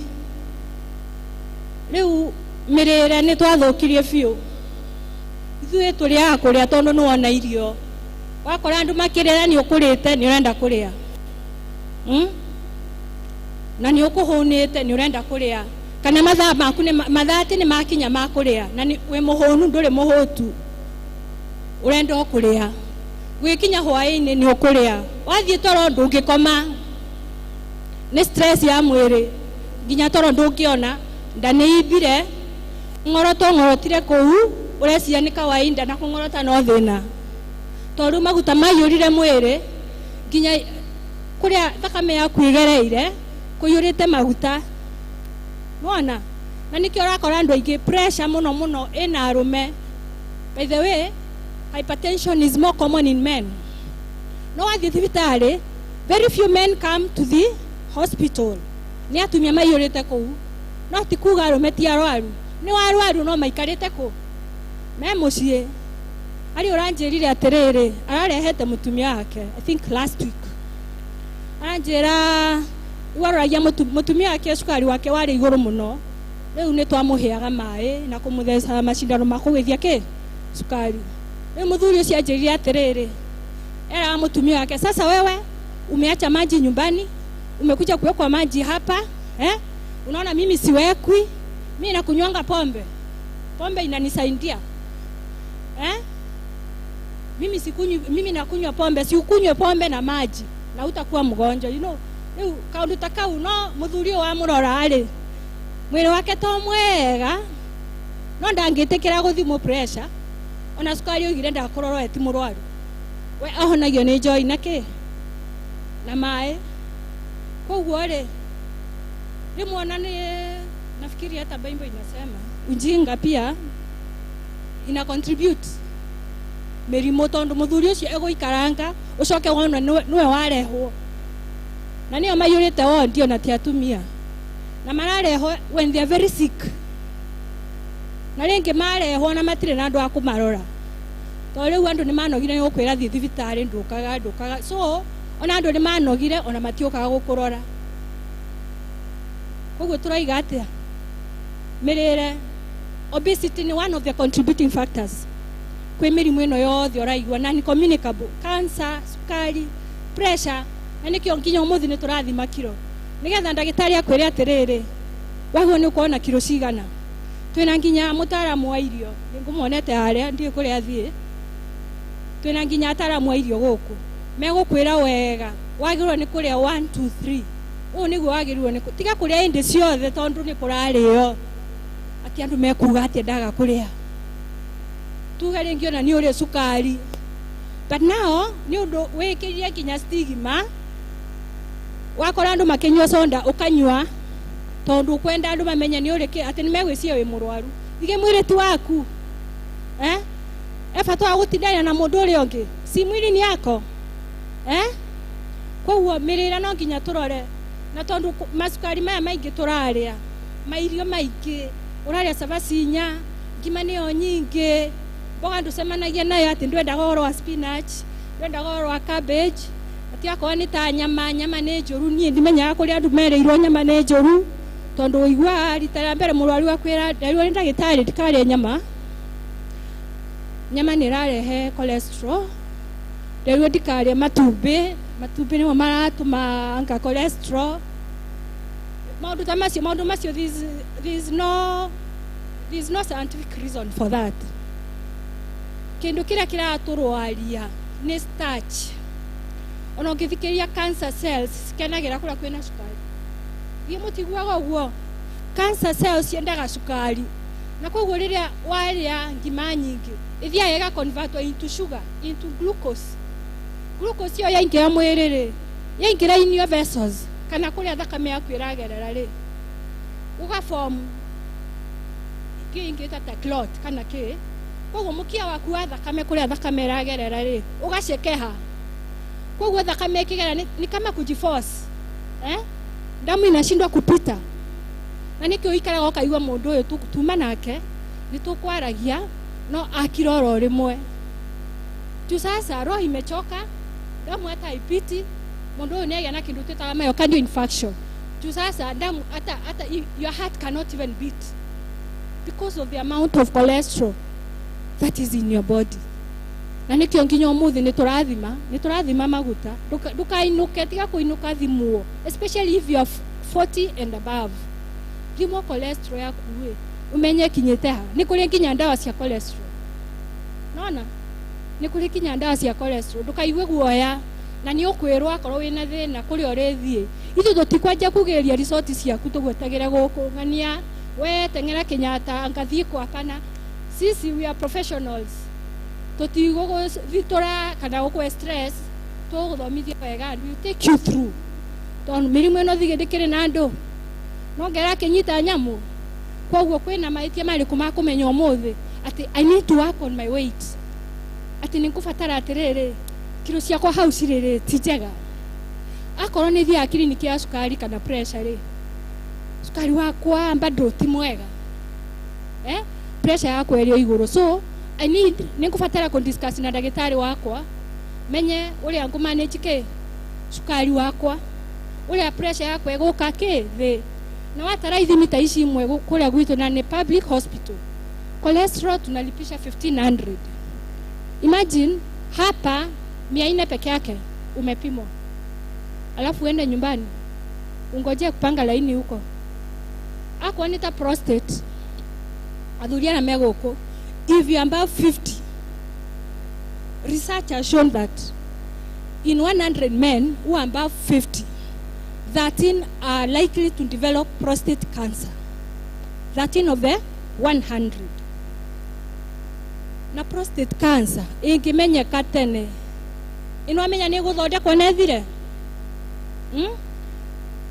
rĩu, mĩrĩre nĩ twathũkirie biũ. Ithuĩ tũrĩaga kũrĩa tondũ nĩ wona irio, wakora andũ makĩrĩra, nĩ ũkũrĩte, nĩ ũrenda kũrĩa, Na nĩ ũkũhũnĩte, nĩ ũrenda kũrĩa, kana mathaa maku nĩ mathaa atĩ nĩ makinya ma kũrĩa, na nĩ wĩ mũhũnu, ndũrĩ mũhũtu, ũrenda o kũrĩa. Gwĩkinya hwaĩ-inĩ nĩ ũkũrĩa, wathiĩ toro ndũngĩkoma, nĩ stress ya mwĩrĩ, nginya toro ndũngĩona, nda nĩ imbire, ng'oroto ng'orotire kũu, ũreciria nĩ kawaida, na kũng'orota no thĩna, tondũ maguta maiyũrire mwĩrĩ, nginya kũrĩa thakame yaku ĩgereire kũiyũrĩte maguta, nĩwona? Na nĩkĩo ũrakora andũ aingĩ pressure mũno mũno ĩna arũme. By the way, hypertension is more common in men. No wathiĩ thibitarĩ, very few men come to the hospital, nĩ atumia maiyũrĩte kũu. No ti kuga arũme ti arwaru, nĩ warwaru, no maikarĩte kũ me mũciĩ. Arĩ ũranjĩrire atĩrĩrĩ, ararehete mũtumia wake, I think last week, aranjĩra waroragia mũtumia wake, cukari wake warĩ igũrũ mũno. Rĩu nĩ twamũheaga maĩ na kũmũthecaga macindano ma kũgĩthia kĩ cukari. Rĩu mũthuri ũcio anjĩrire atĩrĩrĩ, eraga mũtumia wake, "Sasa wewe umeacha maji nyumbani, umekuja kuwekwa maji hapa, eh? Unaona mimi siwekwi, mimi nakunywanga pombe, pombe inanisaidia, eh? Mimi sikunywi, mimi nakunywa pombe. Si ukunywe pombe na maji na utakuwa mgonjwa." Rĩu kaũndũ ta kau, no mũthuri ũyũ wamũrora rĩ, mwĩrĩ wake to mwega, no ndangĩtĩkĩra gũthimwo pressure ona cukari. Oigire ndakũrorwo, ti mũrwaru we, ahonagio nĩ njoi na kĩ na maĩ. Koguo rĩ, rĩmwe ona nĩ nafikiri hata Bible inasema ujinga pia ina contribute mĩrimũ, tondũ mũthuri ũcio egũikaranga, ũcoke wona nĩwe warehwo, na nĩo maiyũrĩte wondi, ona ti atumia, na mararehwo when they are very sick, na rĩngĩ marehwo na matirĩ na andũ a kũmarora, tondũ rĩu andũ nĩ manogire nĩ gũkwĩra thiĩ thibitarĩ, ndũkaga ndũkaga. So ona andũ nĩ manogire, ona matiũkaga gũkũrora. Koguo tũroiga atĩa? Mĩrĩre, obesity ni one of the contributing factors kwĩ mĩrimũ ĩno yothe ũraigua, na ni communicable cancer, sukari, pressure. Na nĩkĩo nginya ũmũthĩ nĩ tũrathima kiro, nĩgetha ndagĩtarĩ akwĩre atĩrĩrĩ, wagwo nĩ ũkorwo na kiro cigana. Twĩna nginya mũtaaramu wa irio, nĩngũmuonete harĩa, ndiũĩ kũrĩa athiĩ. Twĩna nginya ataaramu a irio gũkũ, megũkwĩra wega wagĩrĩirwo nĩ kũrĩa 1 2 3, ũũ nĩguo wagĩrĩirwo nĩ tiga kũrĩa hĩndĩ ciothe tondũ nĩ kũrarĩo, atĩ andũ mekuga atĩ ndaga kũrĩa. Tuge rĩngĩ ona nĩ ũrĩ cukari, but now nĩ ũndũ wĩkĩrire nginya stigma, wakora andũ makĩnyua soda, ũkanyua tondũ ũkwenda andũ mamenye nĩ ũrĩ kĩ, atĩ nĩ megwĩciria wĩ mũrwaru. Thigĩ mwĩrĩ ti waku, eh? Ebata wa gũtindania na mũndũ ũrĩa ũngĩ, si mwili ni yako, eh? Koguo mĩrĩre no nginya tũrore, na tondũ macukari maya maingĩ tũrarĩa, mairio maingĩ ũrarĩa, cabaci inya, ngima nĩyo nyingĩ, mboga ndũcemanagia nayo, atĩ ndwendaga ũhoro wa spinach, ndwendaga ũhoro wa cabbage, atĩ akorwo nĩ ta nyama, nyama nĩ njũru. Niĩ ndimenyaga kũrĩa andũ merĩirwo nyama nĩ njũru, tondũ ũiguaga rita rĩa mbere mũrwaru akwĩra, "Nderirwo nĩ ndagĩtarĩ ndikarĩe nyama, nyama nĩ ĩrarehe cholesterol. Nderirwo ndikarĩe matumbĩ, matumbĩ nĩmo maratũma anga cholesterol." Maũndũ ta macio, maũndũ macio, there is no scientific reason for that. Kĩndũ kĩrĩa kĩratũrwaria nĩ starch. Ona ũngĩthikĩrĩria, cancer cells cikenagĩra kũrĩa kwĩna cukari. Thiĩ mũtiguaga ũguo? Cancer cells ciendaga cukari, na koguo rĩrĩa warĩa ngima nyingĩ, ĩthiaga ĩga convert into sugar, into glucose. Glucose ĩyo yaingĩra mwĩrĩ rĩ, yaingĩra in your vessels, kana kũrĩa thakame yaku ĩragerera rĩ, ũgaform kĩ ingĩta ta clot kana kĩ. Koguo mũkia waku wa thakame, kũrĩa thakame ĩragerera rĩ, ũgacekeha. Koguo thakame ĩkĩgera ni kama kujiforce, eh? Damu inashindwa kupita, na nĩkĩo ũikaraga ũkaigua mũndũ ũyũ tuma nake nĩ tũkwaragia. No akira oro rimwe. Tu sasa roho imechoka, damu hata ipiti, mundu uyu niagĩa na kindu twĩtaga myocardial infarction. Tu sasa damu hata your heart cannot even beat because of the amount of cholesterol that is in your body. Na nikio nginya umuthi ni turathima maguta. Ndukainuke, tiga kuinuka, thimuo, especially if you are 40 and above. Thimwo cholesterol yaku ĩ umenye kinyite ha. Ni kuri nginya ndawa cia cholesterol. Nona ni kuri nginya ndawa cia cholesterol. Ndukaigue guoya na ni ukwirwo akorwo wina thina kuri urithie. Ithu tutikwanja kugeria resort ciaku tugwetagire guku ng'ania we teng'era Kenyatta ngathie kwa kana. Sisi we are professionals. Tutigũgũthitora kana gũkũhe stress, tũgũthomithia wega and we take you through. Tondũ mĩrimũ ĩno thigĩ ndĩkĩrĩ na andũ no ngera akĩnyita nyamũ. Koguo kwĩna mahĩtia marĩkũ ma kũmenya ũmũthĩ atĩ I need to work on my weight, atĩ nĩ ngũbatara atĩrĩrĩ kiro ciakwa hau cirĩrĩ ti njega. Akorwo nĩ thiaga kiriniki ya cukari kana pressure rĩ, cukari wakwa bado ti mwega, pressure yakwa ĩrĩ o igũrũ, so I need nĩ ngũbatara kũ discuss na ndagĩtarĩ wakwa menye ũrĩa ngũ manage kĩ cukari wakwa, ũrĩa pressure yakwa ĩgũka kĩ thĩ. Na watara ithimi ta ici imwe kũrĩa gwitũ na nĩ public hospital, cholesterol tunalipisha 1500. Imagine hapa 400 peke yake umepimwa, alafu uende nyumbani ungojee kupanga laini huko. Akorwo nĩ ta prostate, athuri arĩa me gũkũ, if you are above 50, research has shown that in 100 men who are above 50, 13 are likely to develop prostate cancer. 13 of the 100. Na prostate cancer ĩngĩmenyeka tene, ĩno amenya nĩ ĩgũthondekwo na ĩthire.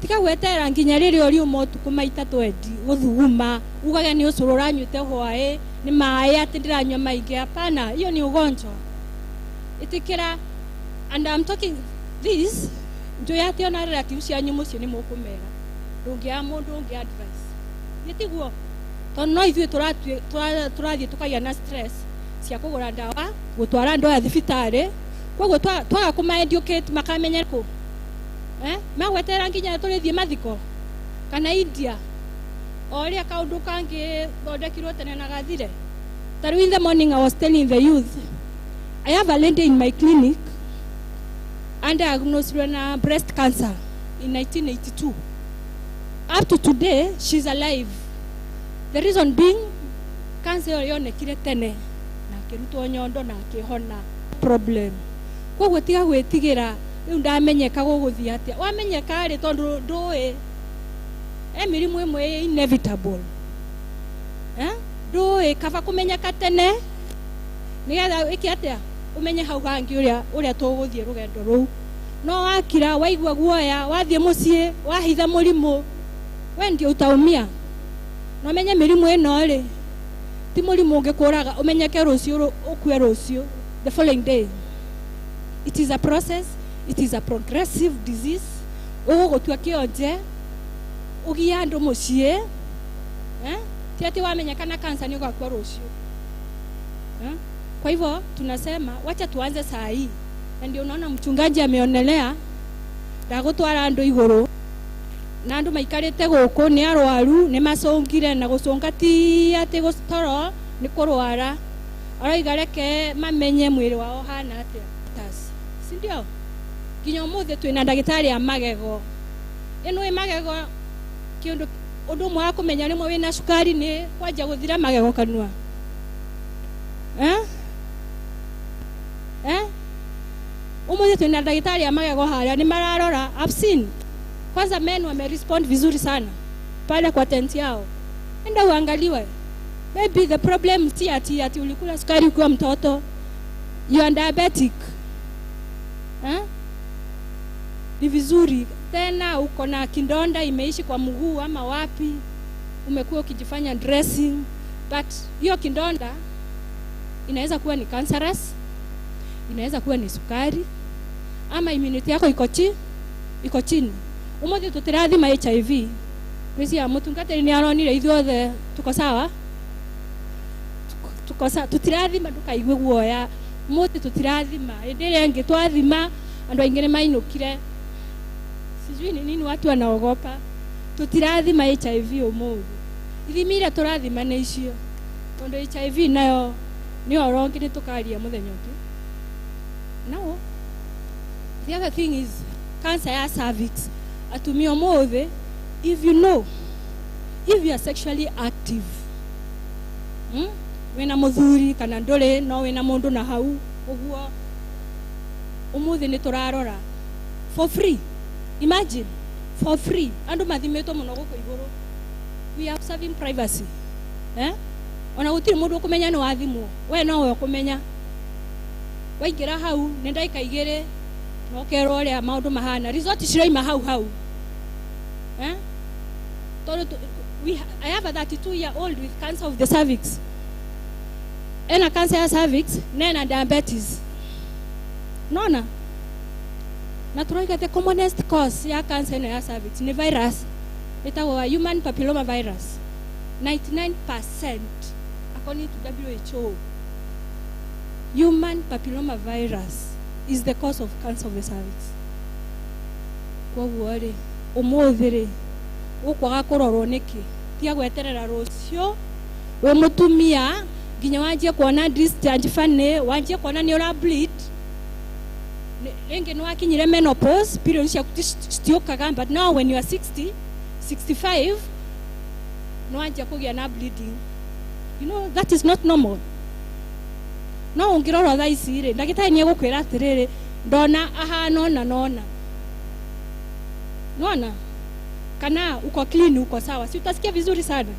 Tiga gwetera nginya rĩrĩa ũriuma ũtukũ maita twendi gũthuguma ugage nĩ ũcũrũ ũranyuĩte hwaĩ, nĩ maĩ atĩ ndĩranyua maingĩ. Hapana, hiyo ni ugonjwa. Ĩtĩkĩra, and I'm talking this njũĩ atĩ ona relatives cianyu mũciĩ nĩ mũkũmera, ndũngĩaga mũndũ ũngĩ advice. Nĩ tiguo? Tondũ no ithuĩ tũrathiĩ tũkagĩa na stress cia kũgũra ndawa, gũtwara andũ aya thibitarĩ. Koguo twaga kũma educate makamenya kũ. Magweterera nginya tũrĩthiĩ mathiko kana India o ũrĩa kaũndũ kangĩ thondekirwo tene na gathire. Ta rĩu in the morning I was telling the youth, I have a lady in my clinic and diagnosed with breast cancer in 1982. Up to today, she's alive. The reason being, cancer ĩyo yonekire tene na akĩrutwo nyondo na akĩhona. Problem. Koguo tiga gwĩtigĩra rĩu ndamenyeka gũgũthiĩ atĩa. Wamenyeka rĩ, tondũ ndũĩ mĩrimũ ĩmwe ĩ inevitable. Ndũĩ kaba kũmenyeka tene nĩgetha ĩke atĩa ũmenye hau hangĩ ũrĩa tũgũthiĩ rũgendo rũu. No wakira waigua guoya wathiĩ mũciĩ wahitha mũrimũ, we ndio utaumia. Na ũmenye mĩrimũ ĩno rĩ ti mũrimũ ũngĩkũraga ũmenyeke rũciũ ũkue rũciũ, the following day. It is a process, it is a progressive disease. Ũgũgũtua kĩonje ũgie andũ mũciĩ, ti atĩ wamenyeka na cancer nĩ ũgakua rũciũ. Kwa hivyo tunasema wacha tuanze saa hii. Na ndio unaona mchungaji ameonelea ndagũtwara andũ igũrũ na andũ maikarĩte gũkũ nĩ arwaru, nĩ macũngire, na gũcũnga ti atĩ gũtoro nĩ kũrwara. Aroiga reke mamenye mwĩrĩ wao hana atĩa, si ndio? Nginya ũmũthĩ twĩna ndagĩtarĩ a magego. Ĩno ĩ magego kĩũndũ ũndũ ũmwe wa kũmenya rĩmwe wĩna cukari nĩ kwanjia gũthira magego kanua. Ũmũthĩ twĩna ndagĩtarĩ a magego harĩa nĩ mararora. I've seen kwanza men wamerespond vizuri sana pale kwa tent yao. Enda uangaliwe. Maybe the problem si ati ulikula sukari ukiwa mtoto. You are diabetic. Ni vizuri tena uko na kidonda imeishi kwa mguu ama wapi, umekuwa ukijifanya dressing, but hiyo kidonda inaweza kuwa ni cancerous, inaweza kuwa ni sukari, ama immunity yako iko chini. Umuthi tutirathima HIV kwisia mutungatiri ni aronire ithuothe tuko sawa, Uko sawa. Tutirathima ndukaigue guoya. Muthi tutirathima. Hĩndĩ ĩrĩa ĩngĩ twathima andũ aingĩ nĩmainũkire. Sijui ni nini watu wanaogopa. Tutirathima HIV ũmũthĩ. Ithimi iria tũrathima nĩ icio. Tondũ HIV nayo nĩ ũhoro ũngĩ nĩtũkaria mũthenya ũngĩ. Now, the other thing is cancer ya cervix. Atumia ũmũthĩ, if you know, if you are sexually active, wĩna mũthuri kana ndũrĩ no wĩna mũndũ na hau ũguo, ũmũthĩ nĩ tũrarora for free. Imagine, for free. Andũ mathimĩtwo mũno gũkũ igũrũ. We are observing privacy. Eh? Ona gũtirĩ mũndũ ũkũmenya nĩ wathimwo. We nowe ũkũmenya. Waingĩra hau nĩ ndagĩka igĩrĩ na ũkerwo ũrĩa maũndũ mahana. Result ciroima hau hau. Eh? Tondũ I have a 32-year-old with cancer of the cervix. Ena cancer ya cervix na ena diabetes. Nona? Na tũroiga the commonest cause ya cancer ĩno ya cervix nĩ virus ĩtagwo human papilloma virus. 99% according to WHO. Human papilloma virus is the cause of cancer of the cervix. Koguo rĩ, ũmũthĩ rĩ, ũkwaga kũrorwo nĩkĩ? Tiga gweterera rũciũ wĩ mũtumia nginya wanjie kuona discharge funny, wanjie kuona nĩ ũra bleed. Rĩngĩ nĩ wakinyire menopause, period ciaku citiũkaga, but now when you are 60, 65, nĩ wanjia kũgĩa na bleeding. You know, that is not normal. No ũngĩrorwo thaa ici rĩ, ndagĩtarĩ nĩ egũkwĩra atĩrĩrĩ, ndona ahana ũna na ũna. Nona? Kana uko clean, uko sawa, si utasikia vizuri sana.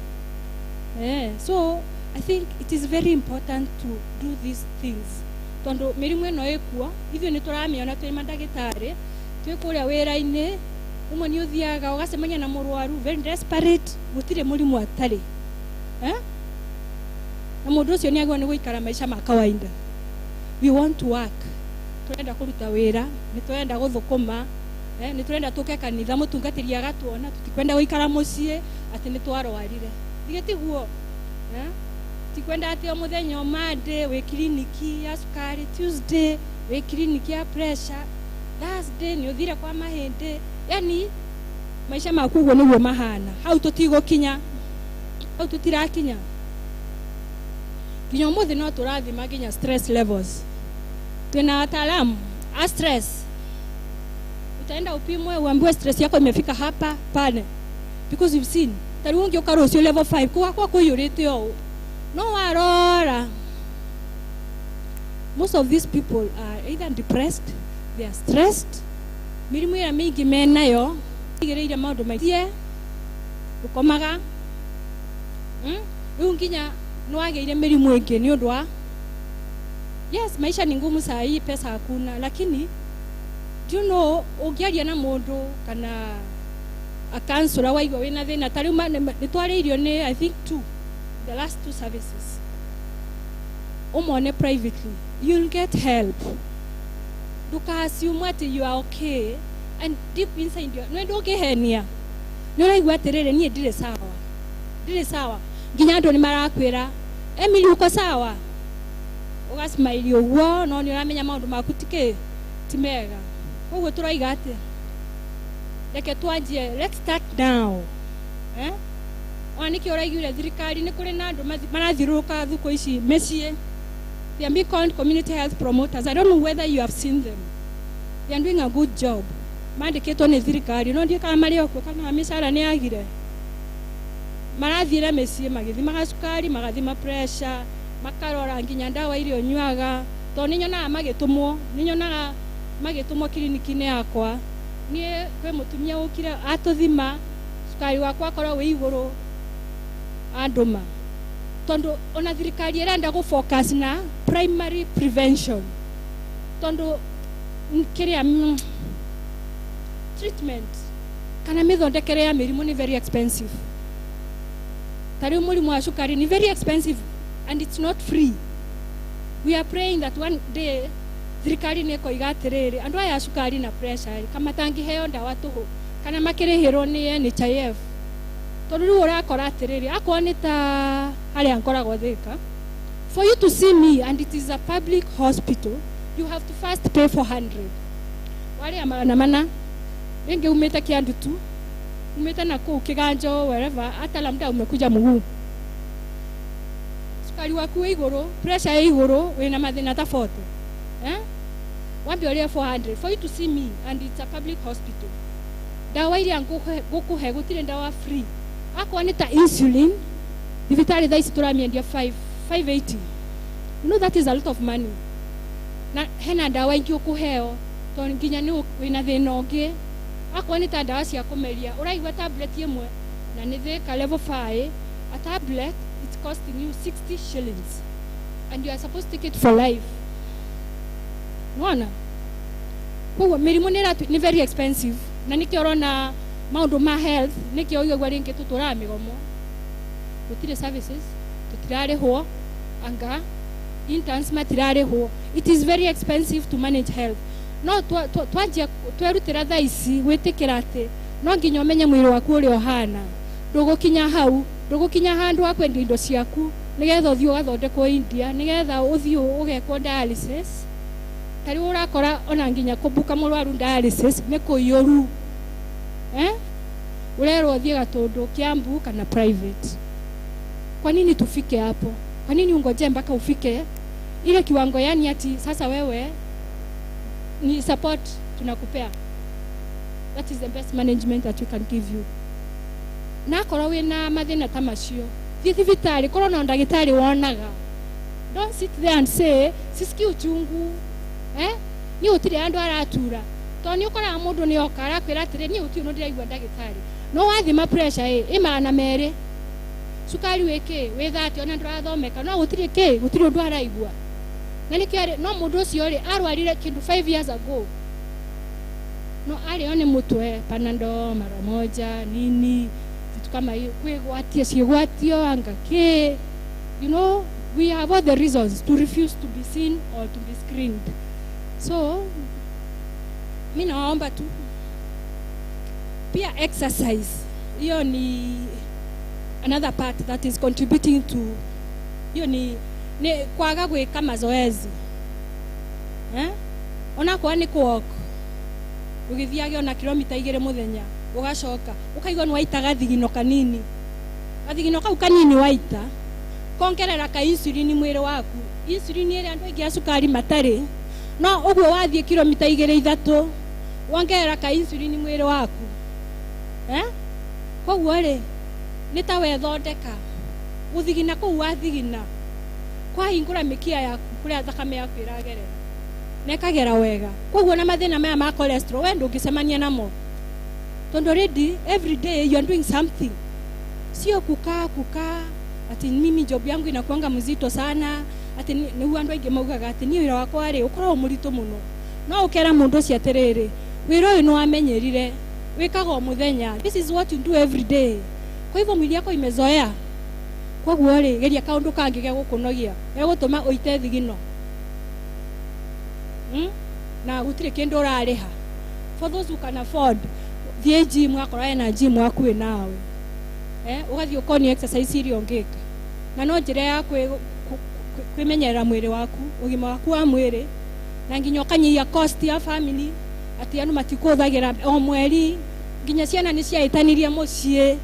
So I think it is very important to do these things. Tondu mĩrimũ ĩno ĩkuo, ithuĩ nĩ tũramĩona twĩ mandagĩtarĩ, twĩ kũrĩa wĩra-inĩ, ũmwe nĩ ũthiaga ũgacemania na mũrwaru very desperate, gũtirĩ mũrimũ atarĩ. Na mũndũ ũcio nĩ agĩrĩirwo nĩ gũikara maica ma kawaida. We want to work. Tũrenda kũruta wĩra, nĩ tũrenda gũthũkũma, nĩ tũrenda tũke kanitha mũtungatĩri agatuona, tũtikwenda gũikara mũciĩ atĩ nĩ twarwarire. Githĩ tiguo? Tikwenda atĩ o mũthenya o Monday wĩ kiriniki ya cukari, Tuesday wĩ kiriniki ya pressure, Thursday nĩ ũthire kwa mahĩndĩ. Yani maica maku ũguo nĩguo mahana. Hau tũtigũkinya, hau tũtirakinya. Nginya ũmũthĩ no tũrathima nginya stress levels. Twĩna wataalamu a stress. Utaenda upimwe uambiwe stress yako imefika hapa pale, because you've seen. Ta rĩu ũngĩũka rũciũ level 5 kũgakwa kũiyũrĩte ũũ, no warora, most of these people are either depressed, they are stressed, mĩrimũ ĩrĩa mĩingĩ menayo igĩrĩire maũndũ maingĩ, ũkomaga rĩu nginya nĩwagĩire mĩrimũ ĩngĩ nĩ ũndũ wa, yes, maisha ni ngumu saa hii, pesa hakuna, lakini do you know ũngĩaria na mũndũ kana a counselor waigua wĩna thĩna ta rĩu nĩ twarĩirio nĩ I think two, the last two services, ũmone privately, you'll get help. Ndũka-assume atĩ you are okay and deep inside you nĩ ndũngĩhenia, nĩ ũraigua atĩrĩrĩ, niĩ ndirĩ sawa, ndirĩ sawa, nginya andũ nĩ marakwĩra Emily uko sawa, ũgacmaili ũguo, no nĩ ũramenya maũndũ maku ti ti mega. Koguo tũroiga atĩ reke twanjie, let's start now. Ona nĩkĩo ũraiguire thirikari nĩ kũrĩ na andũ marathiũrũrũka thukũ ici mĩciĩ. They are being called community health promoters. I don't know whether you have seen them. They are doing a good job. Mandĩkĩtwo nĩ thirikari, no ndiũĩ kana marĩ o kuo kana mĩcara nĩ yagire. Marathiĩra mĩciĩ magĩthimaga cukari, magathima pressure, makarora nginya ndawa iria ũnyuaga, tondũ nĩ nyonaga magĩtũmwo, nĩ nyonaga magĩtũmwo kiriniki-inĩ yakwa. Niĩ kwĩ mũtumia ũkire atũthima cukari wakwa akorwo wĩ igũrũ, andũma. Tondũ ona thirikari ĩrenda gũ focus na primary prevention, tondũ kĩrĩa treatment kana mĩthondekere ya mĩrimũ nĩ very expensive. Ta rĩu mũrimũ wa cukari nĩ very expensive and it's not free. We are praying that one day thirikari nĩ ĩkoiga atĩrĩrĩ, andũ aya a cukari na pressure kama matangĩheo ndawa tũhũ kana makĩrĩhĩrwo nĩ NHIF, tondũ rĩu ũrakora atĩrĩrĩ, akorwo nĩ ta harĩa ngoragwo Thĩka, For you to see me, and it is a public hospital, you have to first pay 400. Wale magana mana ringi umete Kiandu tu, umete na kuu Kiganjo, wherever, hata labda umekuja mguu. Sukari waku wĩ igũrũ, pressure ĩ igũrũ, wĩna mathĩna ta 40. Eh? Wambe ũrĩe 400 for you to see me, and it's a public hospital. Ndawa iria ngũkũhe gũtirĩ ndawa free. Akorwo nĩ ta insulin, thibitarĩ thaa ici tũramĩendia 580. You know that is a lot of money. Na hena ndawa ingĩ ũkũheo tondũ nginya nĩ wĩna thĩna ũngĩ. Akorwo nĩ ta ndawa cia kũmeria, ũraigua tablet ĩmwe na nĩ Thika level 5, a tablet it's costing you 60 shillings and you are supposed to take it for life. Nona koguo mĩrimũ nĩ very expensive, na nĩkĩo ũrona maũndũ ma health, nĩkĩo ũigagua rĩngĩ tũtũraga mĩgomo, gũtirĩ services, tũtirarĩhwo, anga interns matirarĩhwo. It is very expensive to manage health. No twanjia twerutĩra thaa ici gwĩtĩkĩra atĩ no nginya ũmenye mwĩrĩ waku ũrĩa ũhana, ndũgũkinya hau, ndũgũkinya handũ ha kwendia indo ciaku nĩgetha ũthiĩ ũgathondekwo India, nĩgetha ũthiĩ ũgekwo dialysis. Ta rĩu ũrakora ona nginya kũbuka mũrwaru dialysis nĩ kũiyũru, eh? Ũrerwo ũthiĩ Gatũndũ, Kiambu kana private. Kwa nini tufike hapo? Kwa nini ungoje mpaka ufike ile kiwango, yani ati sasa wewe ni support tunakupea? That is the best management that we can give you. Na akorwo wĩna mathĩna ta macio, thiĩ thibitarĩ, korwo na ndagĩtarĩ wonaga. Don't sit there and say sisikii uchungu, eh? Niĩ gũtirĩ andũ aratura, tondũ nĩ ũkoraga mũndũ nĩ oka arakwĩra atĩrĩ, niĩ gũtirĩ ũndũ ndĩraigua ndagĩtarĩ. No wathima pressure ĩ 200, cukari wĩ kĩ wĩ 30, ona ndũrathomeka, no gũtirĩ kĩ, gũtirĩ ũndũ araigua. Na nĩkĩo no mũndũ ũcio rĩ arwarire kĩndũ 5 years ago, no arĩo nĩ mũtwe, Panadol mara moja nini, vitu kama hiyo, kwĩgwatia ciĩgwatio anga kĩ. You know, we have all the reasons to refuse to be seen or to be screened. So mi nawaomba tu pia exercise, hiyo ni another part that is contributing to hiyo, ni kwaga gwĩka mazoezi, eh? Onakorwo nĩ kũwalk, ũgĩthiage ona kilomita 2 mũthenya, ũgacoka ũkaigua nĩ waita gathigino kanini, gathigino kau kanini waita kongerera ka insulin mwĩrĩ waku, insulin ĩrĩa andũ aingĩ a cukari matarĩ. No ũguo wathiĩ kilomita 2 3 wongerera ka insulin mwĩrĩ waku, eh? Koguo rĩ nĩ ta wethondeka gũthigina kũu wathigina kwahingũra mĩkiha yaku kũrĩa thakame yaku ĩragerera na ĩkagera wega. Koguo na mathĩna maya ma cholesterol we ndũngĩcemania namo, tondũ already every day you are doing something, sio kukaa kukaa ati mimi job yangu inakuanga mzito sana, ati nĩguo andũ aingĩ maugaga atĩ niĩ wĩra wakwa rĩ ũkoragwo mũritũ mũno. No ũkera mũndũ ũcio atĩrĩrĩ, wĩra ũyũ nĩ wamenyerire, wĩkaga o mũthenya, this is what you do every day, kwa hivyo mwili yako imezoea. Koguo rĩ geria kaũndũ kangĩ ge gũkũnogia, gegũtũma ũite thigino, na gũtirĩ kĩndũ ũrarĩha. For those who can afford, thiĩ gym, akorwo hena gym hakuhĩ nawe, eh, ũgathiĩ ũkonio exercise iria ũngĩka, na no njĩra ya kwĩmenyerera mwĩrĩ waku, ũgima waku wa mwĩrĩ, na nginya ũkanyihia cost ya family, atĩ andũ matikũhũthagĩra o mweri, nginya ciana nĩ ciahĩtanirie mũciĩ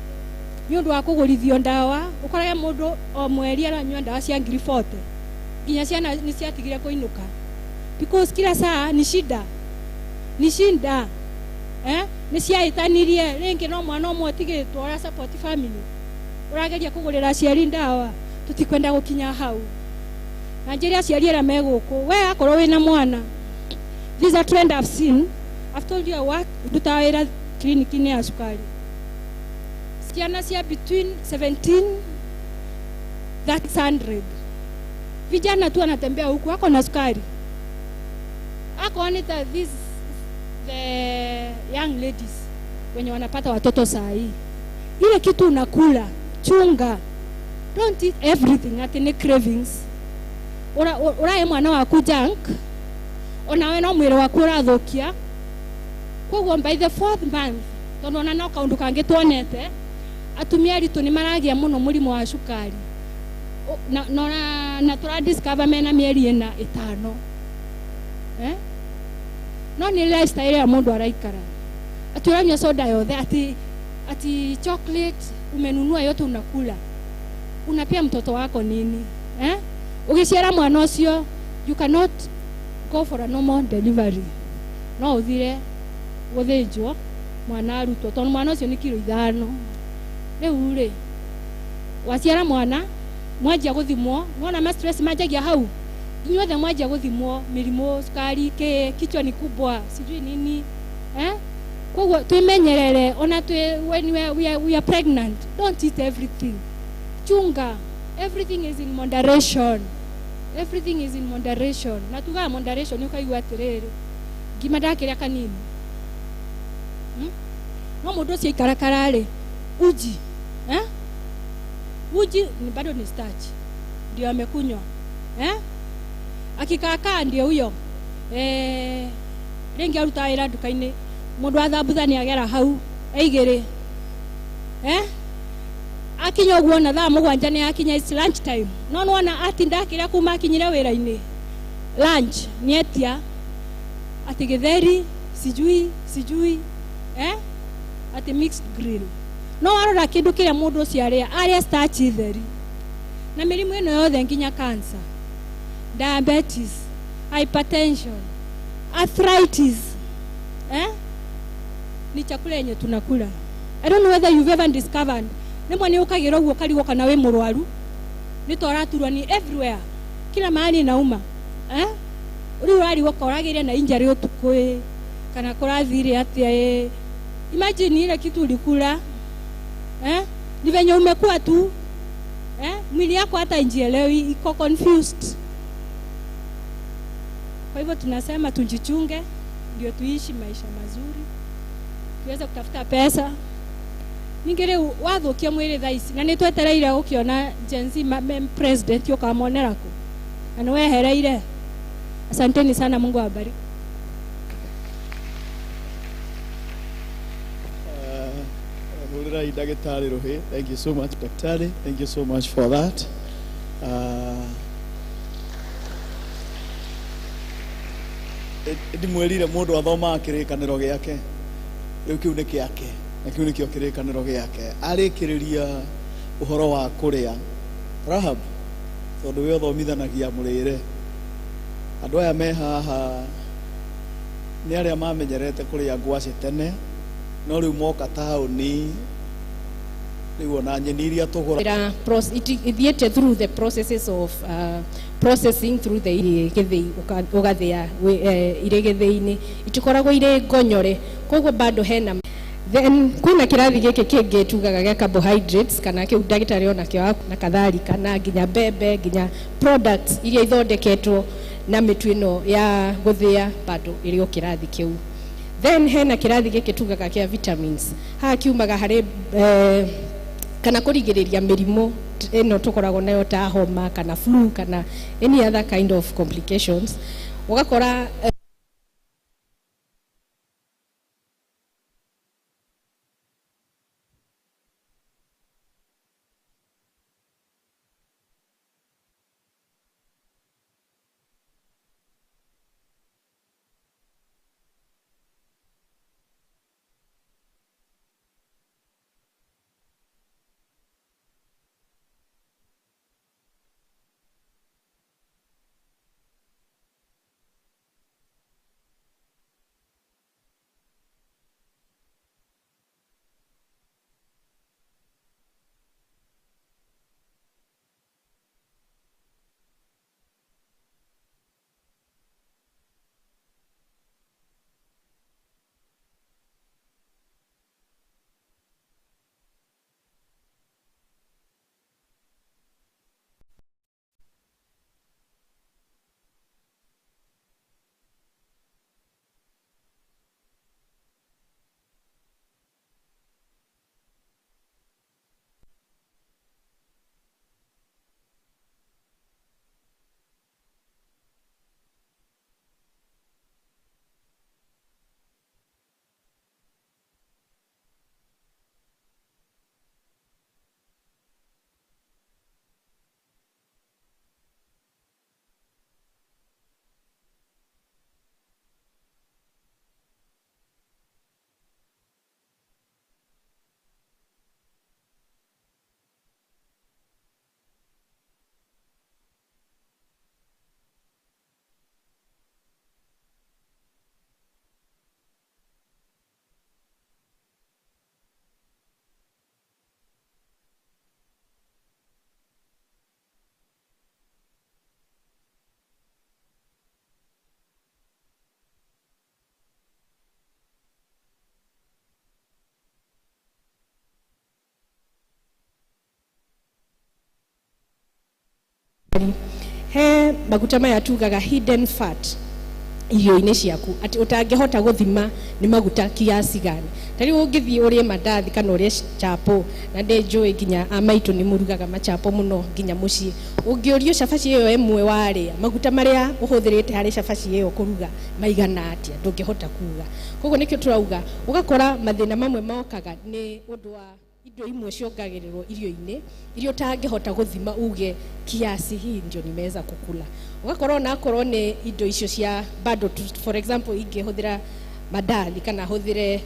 nĩ ũndũ wa kũgũrithio ndawa. Ũkorage mũndũ o mweri aranyua ndawa cia 40,000, nginya ciana nĩ ciatigire kũinũka because kila saa ni shida, ni shida, eh? Nĩ ciahĩtanirie rĩngĩ, no mwana ũmwe ũtigĩtwo ũra support family, ũrageria kũgũrĩra aciari ndawa. Tũtikwenda gũkinya hau. Na njĩre aciari arĩa me gũkũ, we akorwo wĩna mwana, this is a trend I've seen. I've told you I work, ndutaga wĩra clinic-inĩ ya cukari. Ciana cia between 17 that's 100, vijana tu anatembea huku ako na sukari, ako ni ta this the young ladies wenye wanapata watoto saa hii. Ile kitu unakula chunga, don't eat everything ati ni cravings. Urahe mwana waku junk, onawe no mwĩrĩ waku ũrathũkia. Koguo by the 4th month, tondũ ona no kaũndũ kangĩ tuonete, atumia aritũ nĩ maragia mũno mũrimũ wa cukari. Na na tura discover mena mieri ĩna ĩtano. Eh? No ni lifestyle ya mundu araikara. Ati uranywa soda yothe, ati chocolate umenunua yote unakula. Unapea mtoto wako nini? Eh? Ugiciara mwana ucio, you cannot go for a normal delivery. No uthire guthinjwo mwana arutwo tondu mwana ucio ni kilo 5. Riu ri waciara mwana mwanjia guthimwo, nona ma stress manjagia hau. Inyuothe mwanjia guthimwo mirimu, sukari, kichwa ni kubwa, sijui nini. Eh? Koguo twimenyerere ona twi when we are pregnant, don't eat everything. Chunga, everything is in moderation. Everything is in moderation. Na tuga moderation ukaigua atiriri ngima ndakiria kanini. No mundu ucio ikarakara ri uji, eh? Uji ni bado ni starch. Ndio amekunywa. Eh? Akikaka ndio huyo. Eh, ringi aruta wira nduka-ini. Mundu athambutha ni agera hau aigire. Eh? Akinya uguo na thaa 7 ni akinya, it's lunch time. No nona atinda akiria kuma akinyire wira-ini. Lunch ni etia ati githeri sijui sijui, eh? Ati mixed grill. No warora kindu kiria mundu ucio aria aria starch theri. Na mirimu ino yothe nginya cancer, diabetes, hypertension, arthritis, eh? Ni chakula yenye tunakula. I don't know whether you've ever discovered. Nimwe ni ukagira uguo karigwo kana wi murwaru. Ni toraturwa ni everywhere. Kila mahali inauma. Eh? Uri urarigwo koragire na injury utuku ĩ kana kurathire atia ĩ. Imagine ile kitu ulikula. Eh? Ni venye umekuwa tu. Eh? Mwili yako hata injielewi, iko confused. Kwa hivyo tunasema tujichunge ndio tuishi maisha mazuri. Tuweze kutafuta pesa. Ningere wathukia mwiri thaa ici na nĩ twetereire gũkĩona Gen Z president ũkamonera kũ na nĩ wehereire. Asanteni sana, Mungu awabariki. Daktari Rohe, thank you so much, Daktari. Thank you so much for that. Ndimwĩrire mũndũ athomaga kĩrĩkanĩro gĩake. Rĩu kĩu nĩ kĩake, na kĩu nĩkĩo kĩrĩkanĩro gĩake. Arĩkĩrĩria ũhoro wa kũrĩa. Rahab, tondũ we ũthomithanagia mũrĩre. Andũ aya me haha nĩ arĩa mamenyerete kũrĩa ngwacĩ tene, no rĩu moka taũni rĩu ona nyeni iria tũgũra. Ithiĩte through the processes of processing through the gĩthĩi ũgathĩa irĩ gĩthĩi-inĩ, itikoragwo irĩ ngonyore, koguo bado hena. Then kwĩna kĩrathi gĩkĩ kĩngĩ tugaga gĩa carbohydrates kana kĩu ndagĩtarĩ onakĩo na kadhalika, na nginya mbembe nginya products iria ithondeketwo na mĩtu ĩno ya gũthĩa bado ĩrĩ o kĩrathi kĩu. Then hena kĩrathi gĩkĩ tugaga kĩa vitamins. Haha kiumaga harĩ kana kũrigĩrĩria mĩrimũ ĩno tũkoragwo nayo ta homa kana flu kana any other kind of complications. Ũgakora Maguta maya tugaga hidden fat irio-inĩ ciaku, atĩ ũtangĩhota gũthima nĩ maguta kiasi gani. Ta rĩu ũngĩthiĩ ũrĩe mandathi kana ũrĩe chapo, na nĩ njũĩ nginya a maitũ nĩ mũrugaga machapo mũno nginya mũciĩ, ũngĩũrio cabaci ĩyo ĩmwe warĩa, maguta marĩa ũhũthĩrĩte harĩ cabaci ĩyo kũruga maigana atĩa, ndũngĩhota kuga. Koguo nĩkĩo tũrauga ũgakora mathĩna mamwe mokaga nĩ ũndũ wa indo imwe ciongagĩrĩrwo irio-inĩ iria ũtangĩhota gũthima uge kiasi hii ndio nimeweza kukula. Ũgakora onakorwo nĩ indo icio cia bado for example, ingĩhũthĩra mandathi kana hũthĩre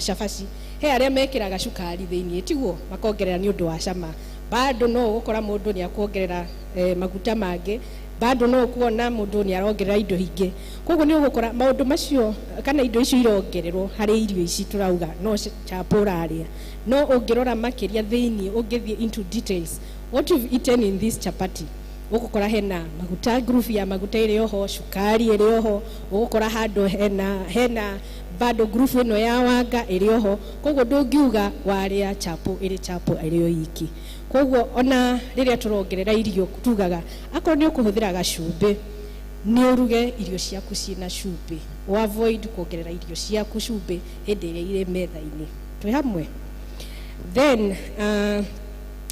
cabaci, he arĩa mekĩraga cukari thĩiniĩ, tiguo makongerera nĩ ũndũ wa cama. Bado no ũgũkora mũndũ nĩ akuongerera maguta mangĩ, bado no ũkuona mũndũ nĩ arongerera indo ingĩ. Koguo nĩ ũgũkora maũndũ macio kana indo icio irongererwo harĩ irio ici tũrauga no chapo ũrarĩa, no ũngĩrora makĩria thĩiniĩ, ũngĩthiĩ into details what you've eaten in this chapati, ũgũkora hena maguta, group ya maguta ĩrĩ oho, cukari ĩrĩ oho, ũgũkora handũ hena bado group ĩno ya wanga ĩrĩ oho. Koguo ndũngiuga warĩa chapo ĩrĩ chapo ĩrĩ o iki. Koguo ona rĩrĩa tũrongerera irio, tugaga akorwo nĩ ũkũhũthĩra gacumbĩ, nĩ ũruge irio ciaku ciĩna cumbĩ, o avoid kuongerera irio ciaku cumbĩ hĩndĩ ĩrĩa irĩ metha-inĩ. Twĩ hamwe? Then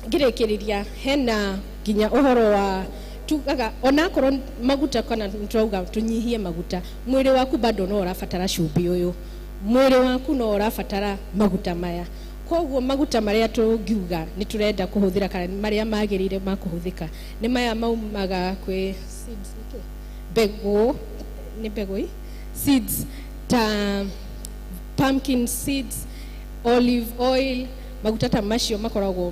ngĩrĩkĩrĩria, hena nginya ũhoro wa tugaga onakorwo maguta kana turauga tũnyihie maguta, mwĩrĩ waku bado no ũrabatara cumbĩ ũyũ, mwĩrĩ waku no ũrabatara maguta maya. Koguo maguta marĩa tũngiuga nĩ tũrenda kũhũthĩra kana marĩa magĩrĩire ma kũhũthĩka nĩ maya maumaga kwĩ seeds, nĩkĩ? Mbegũ, nĩ mbegũ i seeds ta pumpkin seeds, olive oil. Maguta ta macio makoragwo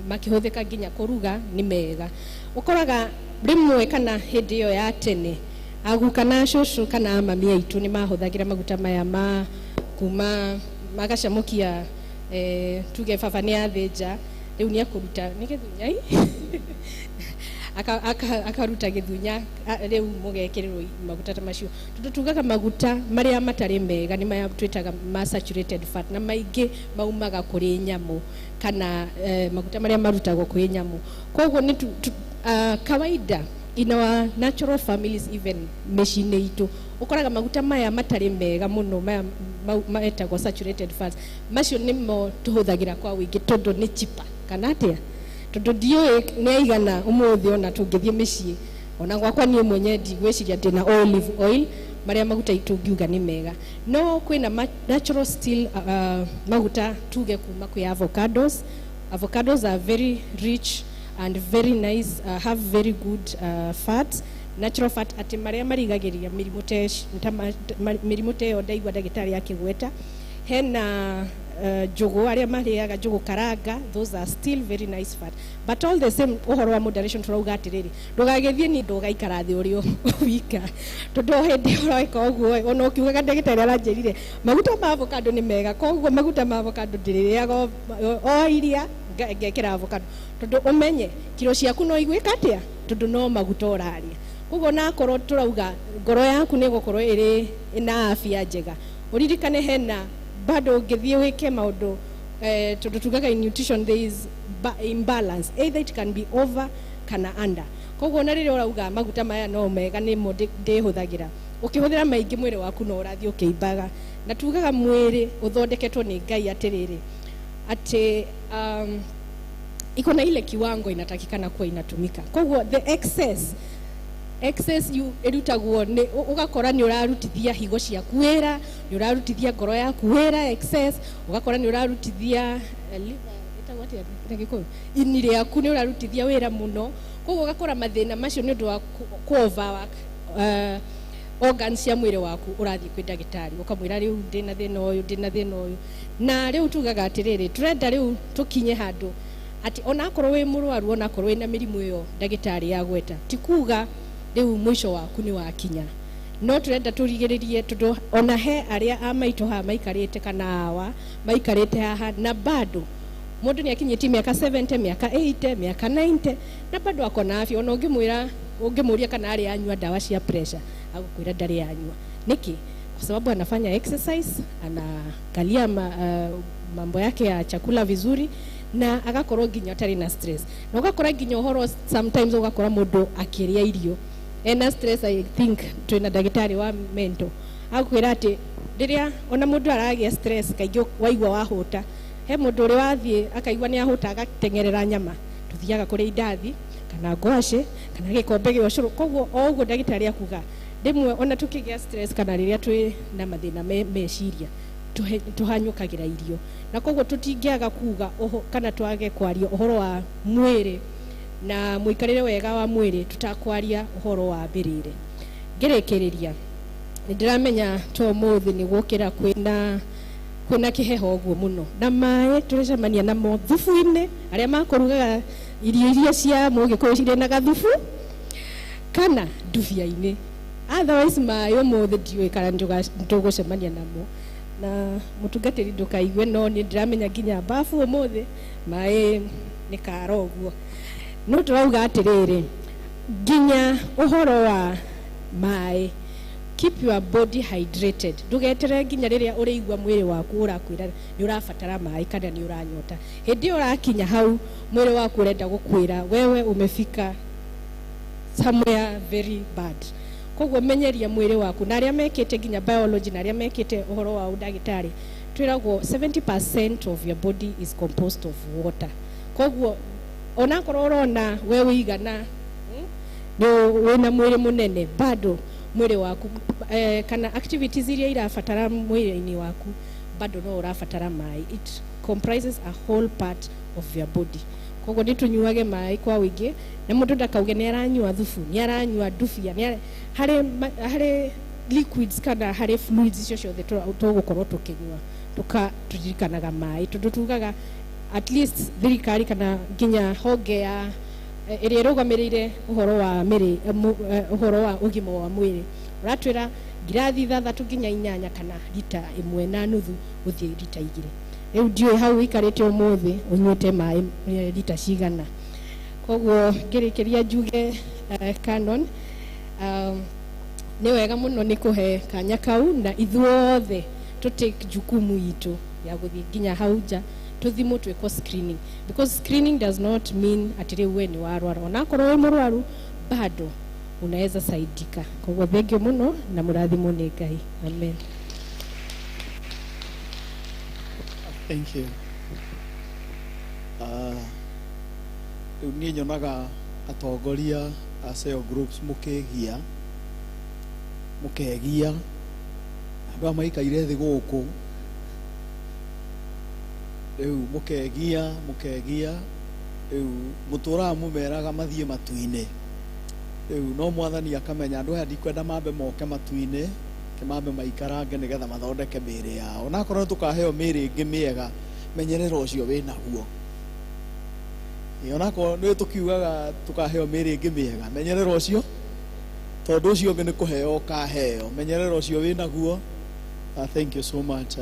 makĩhũthĩka nginya kũruga, nĩ mega. Ũkoraga rĩmwe kana hĩndĩ ĩyo ya tene, aguka na cũcũ kana mami aitũ nĩ mahũthagĩra maguta maya ma kuma magacamũkia, tuge baba nĩ athĩnja, rĩu nĩ ekũruta nĩ gĩthunya akaruta gĩthunya, rĩu mũgekĩrĩrwo maguta ta macio, tondũ tugaga maguta marĩa matarĩ mega nĩ maya twĩtaga ma saturated fat, na maingĩ maumaga kũrĩ nyamũ kana maguta marĩa marutagwo kwĩ nyamũ. Koguo nĩ kawaida in our natural families, even mĩciĩ-inĩ itũ, ũkoraga maguta maya matarĩ mega mũno, maya metagwo saturated fats, macio nĩmo tũhũthagĩra kwa ũingĩ tondũ nĩ cheaper, kana atĩa? Tondũ ndiũĩ nĩ aigana ũmũthĩ ona tũngĩthiĩ mĩciĩ, ona gwakwa niĩ mwenye ndigwĩciria ndĩna olive oil, marĩa maguta tũngiuga nĩ mega. No kwĩna natural still maguta tuge kuma kwĩ avocados. Avocados are very rich and very nice, have very good fats, natural fat, atĩ marĩa marigagĩrĩria mĩrimũ ta mĩrimũ ta ĩyo ndaigua ndagĩtarĩ akĩgweta. Hena njũgũ, arĩa marĩaga njũgũ karanga, those are still very nice fat. But all the same, ũhoro wa moderation, tũrauga atĩrĩrĩ, ndũgagĩthiĩ ni ndũgaikara thĩ ũrĩ wika, tondũ o hĩndĩ ũreka ũguo, ona ũkiugaga ndagĩtarĩ aranjĩrire maguta ma avocado nĩ mega, koguo maguta ma avocado ndĩrĩrĩaga o iria ngekĩra avocado, tondũ ũmenye kiro ciaku no igwĩka atĩa, tondũ no maguta ũrarĩa. Koguo nakorwo tũrauga ngoro yaku nĩ ĩgũkorwo ĩrĩ na afya njega, ũririkane hena bado ũngĩthiĩ wĩke maũndũ, tondũ tugaga in nutrition there is imbalance, either it can be over kana under. Koguo na rĩrĩa ũrauga maguta maya no mega, nĩmo ndĩhũthagĩra, ũkĩhũthĩra maingĩ mwĩrĩ waku no ũrathiĩ ũkĩimbaga. Na tugaga mwĩrĩ ũthondeketwo nĩ Ngai atĩrĩrĩ, atĩ iko na ile kiwango inatakikana kuwa inatumika. Koguo the excess you ĩrutagwo nĩ ũgakora nĩ ũrarutithia higo ciaku wĩra, nĩ ũrarutithia ngoro yaku wĩra excess, ũgakora nĩ ũrarutithia liver, ĩtagwo atĩa na Gĩkũyũ, ini rĩaku nĩ ũrarutithia wĩra mũno. Koguo ũgakora mathĩna macio nĩ ũndũ wa ku overwork organs cia mwĩrĩ waku. Ũrathiĩ kwĩ ndagĩtarĩ ũkamwĩra rĩu ndĩna thĩna ũyũ, ndĩna thĩna ũyũ. Na rĩu tugaga atĩrĩrĩ, tũrenda rĩu tũkinye handũ atĩ onakorwo wĩ mũrwaru, onakorwo wĩna mĩrimũ ĩyo ndagĩtarĩ yagweta, ti kuga rĩu mũico waku nĩ wakinya. No tũrenda tũrigĩrĩrie, tondũ ona he arĩa a maitũ haha maikarĩte kana awa maikarĩte haha, na bado mũndũ nĩ akinyĩtie mĩaka 70, mĩaka 80, mĩaka 90, na bado ako na afya. Ona ũngĩmwĩra, ũngĩmũria kana arĩ anyua ndawa cia pressure, agũkwĩra ndarĩ anyua. Nĩkĩ? Kwa sababu anafanya exercise, anaangalia mambo yake ya chakula vizuri, na agakorwo nginya atarĩ na stress. Na ũgakora nginya ũhoro sometimes ũgakora mũndũ akĩrĩa irio Ena stress, I think twina ndagĩtarĩ wa mental akwĩra atĩ rĩrĩa ona mũndũ aragĩa stress kaingĩ waigua wahũta, he mũndũ ũrĩ wathiĩ akaigua nĩ ahũta agateng'erera nyama, tũthiaga kũrĩ indathi kana ngwacĩ kana gĩkombe gĩa ũcũrũ. Koguo o ũguo ndagĩtarĩ akuga rĩmwe ona tũkĩgĩa stress kana rĩrĩa twĩ na mathĩna meciria tũhanyũkagĩra irio, na koguo tũtingĩaga kuga kana twage kwaria ũhoro wa mwĩrĩ na mũikarĩre wega wa mwĩrĩ tutakwaria ũhoro wa mĩrĩre. Ngĩrĩkĩrĩria nĩ ndĩramenya to ũmũthĩ nĩ gwokĩra kwĩna kĩheho ũguo mũno na maĩ tũrĩcemania namo thubu-inĩ, arĩa makũrugaga irio iria cia mũgĩkũyũ cirĩ na gathubu kana ndubia-inĩ. Otherwise maĩ ũmũthĩ ndiũĩ kana ndũgũcemania namo, na mũtungatĩri ndũkaigue, no nĩ ndĩramenya nginya babu ũmũthĩ maĩ nĩ kara ũguo. No tũrauga atĩrĩrĩ, nginya ũhoro wa maĩ, keep your body hydrated, ndũgeterere nginya rĩrĩa ũrĩigua mwĩrĩ waku ũrakwĩra nĩ ũrabatara maĩ kana nĩ ũranyota. Hĩndĩ ĩyo ũrakinya hau mwĩrĩ waku ũrenda gũkwĩra wewe umefika somewhere very bad. Koguo menyeria mwĩrĩ waku, na arĩa mekĩte nginya biology na arĩa mekĩte ũhoro wa ũndagĩtarĩ twĩragwo 70% of your body is composed of water. Koguo onakorwo ũrona we wĩigana nĩ wĩna mwĩrĩ mũnene, bado mwĩrĩ waku kana activities iria irabatara mwĩrĩ-inĩ waku bado no ũrabatara maĩ. It comprises a whole part of your body. Koguo nĩ tũnyuage maĩ kwa ũingĩ, na mũndũ ndakauge nĩ aranyua thubu, nĩ aranyua ndubia, harĩ liquids kana harĩ fluids icio ciothe tũgũkorwo tũkĩnyua, tũririkanaga maĩ, tondũ tugaga at least thirikari kana nginya honge ya ĩrĩa ĩrũgamĩrĩire ũhoro wa mĩrĩ, ũhoro wa ũgima wa mwĩrĩ ũratwĩra ngirathi 6 nginya 8 kana lita 1.5 gũthiĩ lita 2. Rĩu ndiũĩ hau ũikarĩte ũmũthĩ ũnyuĩte maĩ lita cigana. Koguo ngĩrĩkĩria njuge Canon, nĩ wega mũno nĩ kũhe kanya kau na ithuothe tũ take jukumu itũ ya gũthiĩ nginya hau nja tũthimwo twĩkwo screening, because screening does not mean atĩ rĩu we nĩ warwara, onakorwo wĩ mũrwaru bado unaweza saidika. Koguo thengio mũno na mũrathimwo nĩ Ngai. Amen. Thank you. Rĩu niĩ nyonaga atongoria a cell groups mũkĩgia mũkegia andũ aya maikaire thĩ gũkũ, rĩu mũkegia rĩu mũtũraga mũmeraga mathiĩ matu-inĩ. Rĩu no mwathani akamenya andũ aya ndikwenda mambe moke matu-inĩ, mambe maikarange nĩgetha mathondeke mĩĩrĩ yao, onakorwo nĩ tũkaheo mĩĩrĩ ĩngĩ mĩega, menyerera ũcio wĩnaguo. Onakorwo nĩ tũkiugaga tũkaheo mĩĩrĩ ĩngĩ mĩega, menyerera ũcio, tondũ ũcio ũngĩ nĩ kũheo ũkaheo, menyerera ũcio wĩnaguo. Thank you so much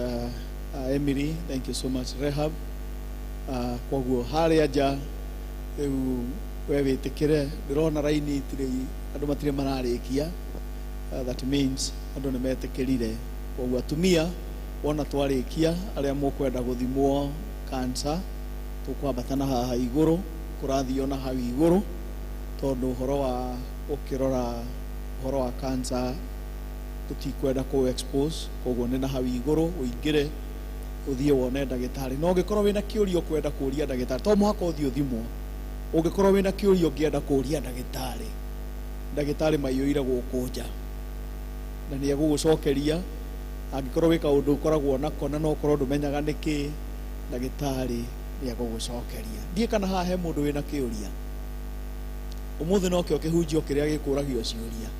Emily, thank you so much Rehab. Koguo harĩa nja rĩu we wĩtĩkĩre, ndĩrona raini itirĩ, andũ matirĩ mararĩkia. That means andũ nĩ metĩkĩrire. Koguo atumia wona twarĩkia, arĩa mũkwenda gũthimwo cancer, tũkwambata na haha igũrũ, kũrathiĩ ona hau igũrũ, tondũ ũhoro wa ũkĩrora ũhoro wa cancer tũtikwenda kũ expose, koguo nĩ na hau igũrũ ũingĩre ũthiĩ wone ndagĩtarĩ. Na ũngĩkorwo wĩna kĩũria ũkwenda kũũria ndagĩtarĩ, to mũhaka ũthiĩ ũthimwo, ũngĩkorwo wĩna kĩũria ũngĩenda kũũria ndagĩtarĩ, ndagĩtarĩ maiyũire gũkũ nja na nĩ egũgũcokeria. Angĩkorwo wĩ kaũndũ ũkoragwo nako na no ũkorwo ndũmenyaga nĩkĩ, ndagĩtarĩ nĩ egũgũcokeria. Ndiĩ kana haha he mũndũ wĩna kĩũria. Ũmũthĩ nokĩo kĩhunjio kĩrĩa gĩkũragio ciũria.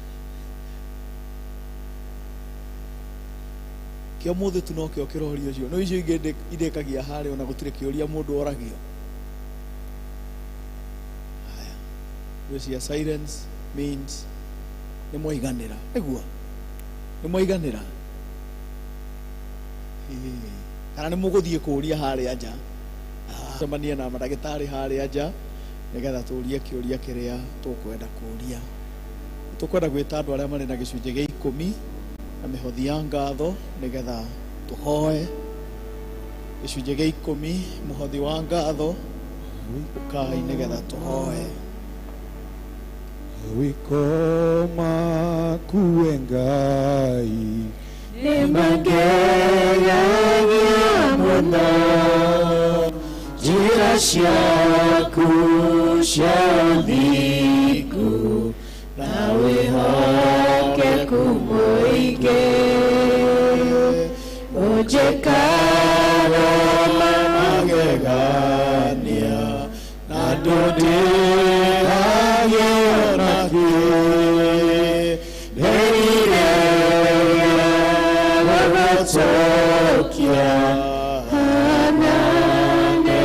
Kĩa ũmũthĩ tu nokĩo kĩrorio cio, no icio ingĩ indĩkagia harĩa ona gũtirĩ kĩũria mũndũ oragio. Haya, cia silence means nĩ mwaiganĩra, nĩguo nĩ mwaiganĩra, kana nĩ mũgũthiĩ kũũria harĩa nja, cemanie na mandagĩtarĩ harĩa nja nĩgetha tũũrie kĩũria kĩrĩa tũkwenda kũũria. Tũkwenda gwĩta andũ arĩa marĩ na gĩcunjĩ gĩa 10 na mĩhothi ya ngatho nĩgetha tũhoe. Gĩcunjĩ gĩa 10 mũhothi wa ngatho, ũkai nĩgetha tũhoe. Mawĩko maku we Ngai nĩmangegagia mũno, njĩra ciaku cia ũthingu na wĩhokeku mũingĩ, ũnjĩkaga magegania na ndũndĩhagio nakĩ, nderirĩria gũgũcokia hanane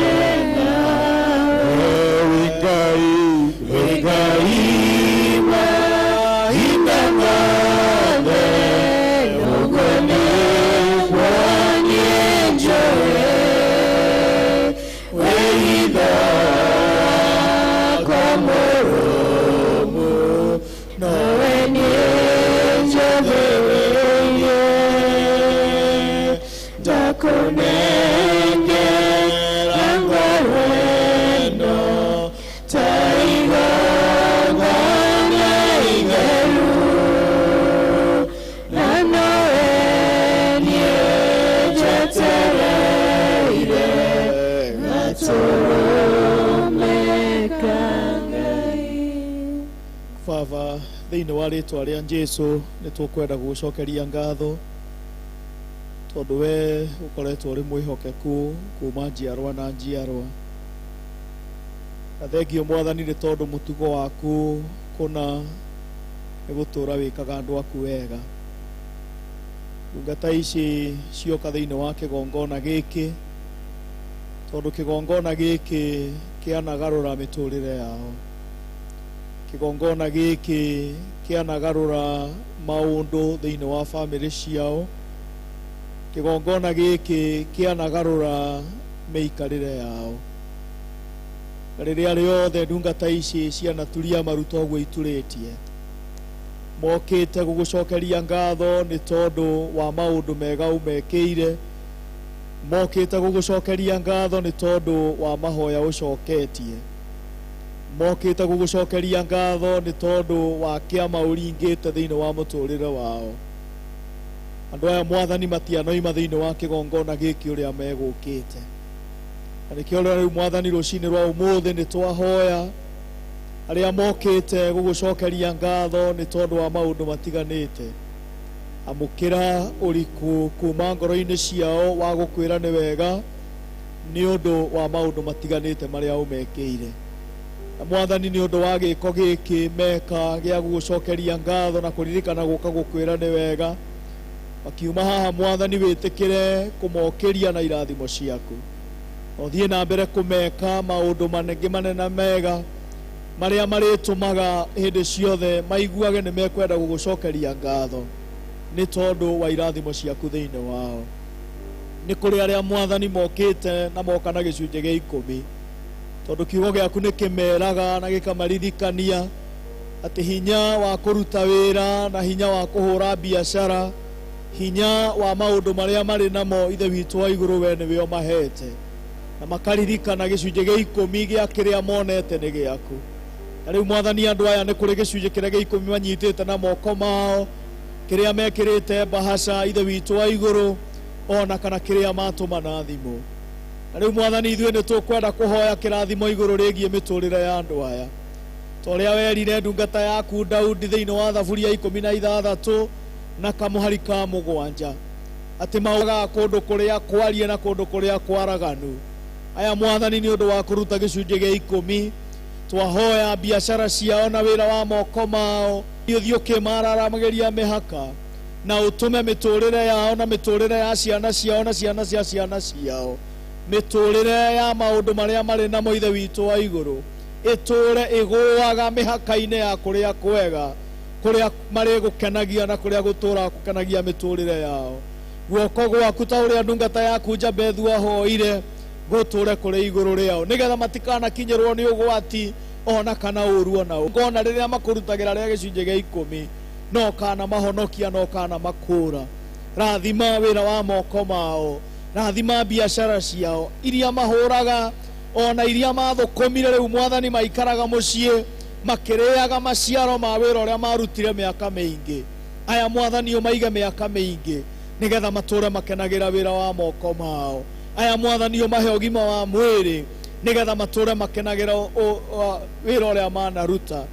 nawe. Wĩ Ngai, wĩ Ngai mahinda mothe, ũguo nĩguo niĩ njũĩ, wĩhitho wakwa mũrũmu nowe niĩ njathĩrĩirie, ndakũnengera ngoro ĩno ta igongona itheru, na nowe niĩ njetereire gatũrũme ka Ngai. Baba, thĩinĩ wa rĩtwa rĩa Jesu nĩ tũkwenda gũgũcokeria ngatho tondũ we ũkoretwo ũrĩ mwĩhokeku kuma njiarwa na njiarwa, na thengio Mwathani nĩ tondũ mũtugo waku kũna nĩ gũtũũra wĩkaga andũ aku wega. Ndungata ici cioka thĩinĩ wa kĩgongona gĩkĩ tondũ kĩgongona gĩkĩ kĩanagarũra mĩtũrĩre yao, kĩgongona gĩkĩ kĩanagarũra maũndũ thĩinĩ wa bamĩrĩ ciao, kĩgongona gĩkĩ kĩanagarũra mĩikarĩre yao. Na rĩrĩa rĩothe ndungata ici cianaturia maruta ũguo iturĩtie, mokĩte gũgũcokeria ngatho nĩ tondũ wa maũndũ mega ũmekĩire, mokĩte gũgũcokeria ngatho nĩ tondũ wa mahoya ũcoketie, mokĩte gũgũcokeria ngatho nĩ tondũ wa kĩama ũringĩte thĩinĩ wa mũtũrĩre wao. Andũ aya Mwathani matianoima thĩinĩ wa kĩgongona gĩkĩ ũrĩa megũkĩte, na nĩkĩo rĩu Mwathani rũcinĩ rwa ũmũthĩ nĩ twahoya arĩa mokĩte gũgũcokeria ngatho nĩ tondũ wa maũndũ matiganĩte, amũkĩra ũriku kuma ngoro-inĩ ciao wa gũkwĩra nĩ wega nĩ ũndũ wa maũndũ matiganĩte marĩa ũmekĩire. Na Mwathani nĩ ũndũ wa gĩko gĩkĩ meka gĩa gũgũcokeria ngatho na kũririkana gũka gũkwĩra nĩ wega, makiuma haha Mwathani wĩtĩkĩre kũmokĩria na irathimo ciaku, na ũthiĩ na mbere kũmeka maũndũ manengĩ manene mega marĩa marĩtũmaga hĩndĩ ciothe maiguage nĩ mekwenda gũgũcokeria ngatho nĩ tondũ wa irathimo ciaku thĩinĩ wao. Nĩ kũrĩ arĩa Mwathani mokĩte na moka na gĩcunjĩ gĩa ikũmi, tondũ kiugo gĩaku nĩ kĩmeraga na gĩkamaririkania atĩ hinya wa kũruta wĩra na hinya wa kũhũra biacara, hinya wa maũndũ marĩa marĩ namo Ithe witũ wa igũrũ we nĩwe ũmahete, na makaririkana gĩcunjĩ gĩa ikũmi gĩa kĩrĩa monete nĩ gĩaku. Na rĩu Mwathani andũ aya nĩ kũrĩ gĩcunjĩ kĩrĩa gĩa ikũmi manyitĩte na moko mao, kĩrĩa mekĩrĩte mbahaca Ithe witũ wa igũrũ, ona kana kĩrĩa matũma na thimũ. Na rĩu Mwathani ithuĩ nĩ tũkwenda kũhoya kĩrathimo igũrũ rĩgiĩ mĩtũrĩre ya andũ aya, ta ũrĩa werire ndungata yaku Daudi thĩinĩ wa Thaburi ya 16 na kamũhari ka 7, atĩ maugaga kũndũ kũrĩa kwarie na kũndũ kũrĩa kwaraganu. Aya Mwathani nĩ ũndũ wa kũruta gĩcunjĩ gĩa ikũmi, twahoya biacara ciao na wĩra wa moko mao ũthiĩ ũkĩmararamagĩria mĩhaka, na ũtũme mĩtũrĩre yao na mĩtũrĩre ya ciana ciao na ciana cia ciana ciao, mĩtũrĩre ya maũndũ marĩa marĩ namo Ithe witũ wa igũrũ ĩtũre ĩgũaga mĩhaka-inĩ ya kũrĩa kwega, kũrĩa marĩgũkenagia na kũrĩa gũtũraga gũkenagia mĩtũrĩre yao. Guoko gwaku ta ũrĩa ndungata yaku Jabethu ahoire gũtũre kũrĩ igũrũ rĩao, nĩgetha matikanakinyĩrwo nĩ ũgwati ona kana ũru ona ũ. Ngona rĩrĩa makũrutagĩra rĩa gĩcunjĩ gĩa ikũmi, no kana mahonokia, no kana makũra. Rathima wĩra wa moko mao, rathima biacara ciao iria mahũraga, ona iria mathũkũmire rĩu Mwathani maikaraga mũciĩ. Makĩrĩaga maciaro ma wĩra ũrĩa marutire mĩaka mĩingĩ. Aya Mwathani ũmaige mĩaka mĩingĩ nĩgetha matũre makenagĩra wĩra wa moko mao. Aya Mwathani ũmahe ũgima wa mwĩrĩ nĩgetha matũre makenagĩra wĩra ũrĩa manaruta.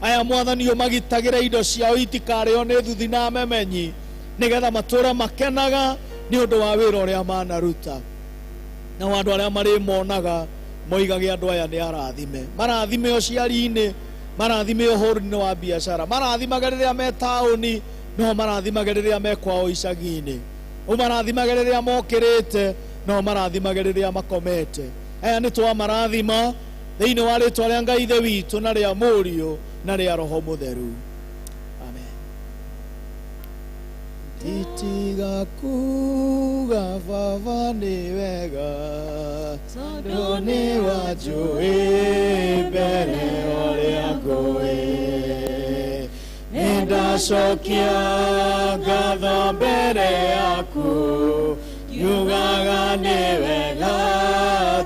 Aya Mwathani ũmagitagĩre indo ciao itikarĩo nĩ thuthi na memenyi nĩgetha matũre makenaga nĩ ũndũ wa wĩra ũrĩa manaruta. Na andũ arĩa marĩmonaga moigage andũ aya nĩ arathime. Marathime ũciari-inĩ, marathime ũhũri-inĩ wa biacara, marathimage rĩrĩa me taũni, no marathimage rĩrĩa me kwao icagi-inĩ. Ũmarathimage rĩrĩa mokĩrĩte, no marathimage rĩrĩa makomete. Aya nĩ twamarathima thĩinĩ wa rĩtwa rĩa Ngai Ithe witũ na rĩa Mũriũ na rĩa Roho Mũtheru. Amen. Nditiga kuga Baba nĩ wega, tondũ nĩ wanjũĩ mbere ũrĩa ngũĩ. Nĩndacokia ngatho mbere yaku, ngiugaga nĩ wega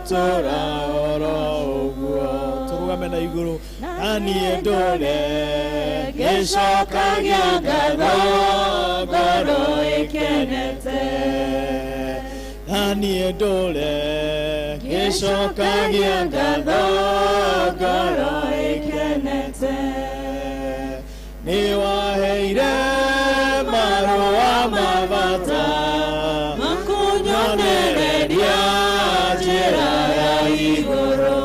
tũra oro ũguo. Tũrũgame na igũrũ. Na niĩ ndũre ngĩcokagia ngatho ngoro ĩkenete. Na niĩ ndũre ngĩcokagia ngatho ngoro ĩkenete. Nĩ waheire marũa ma bata makunyonereria njĩra ya igũrũ.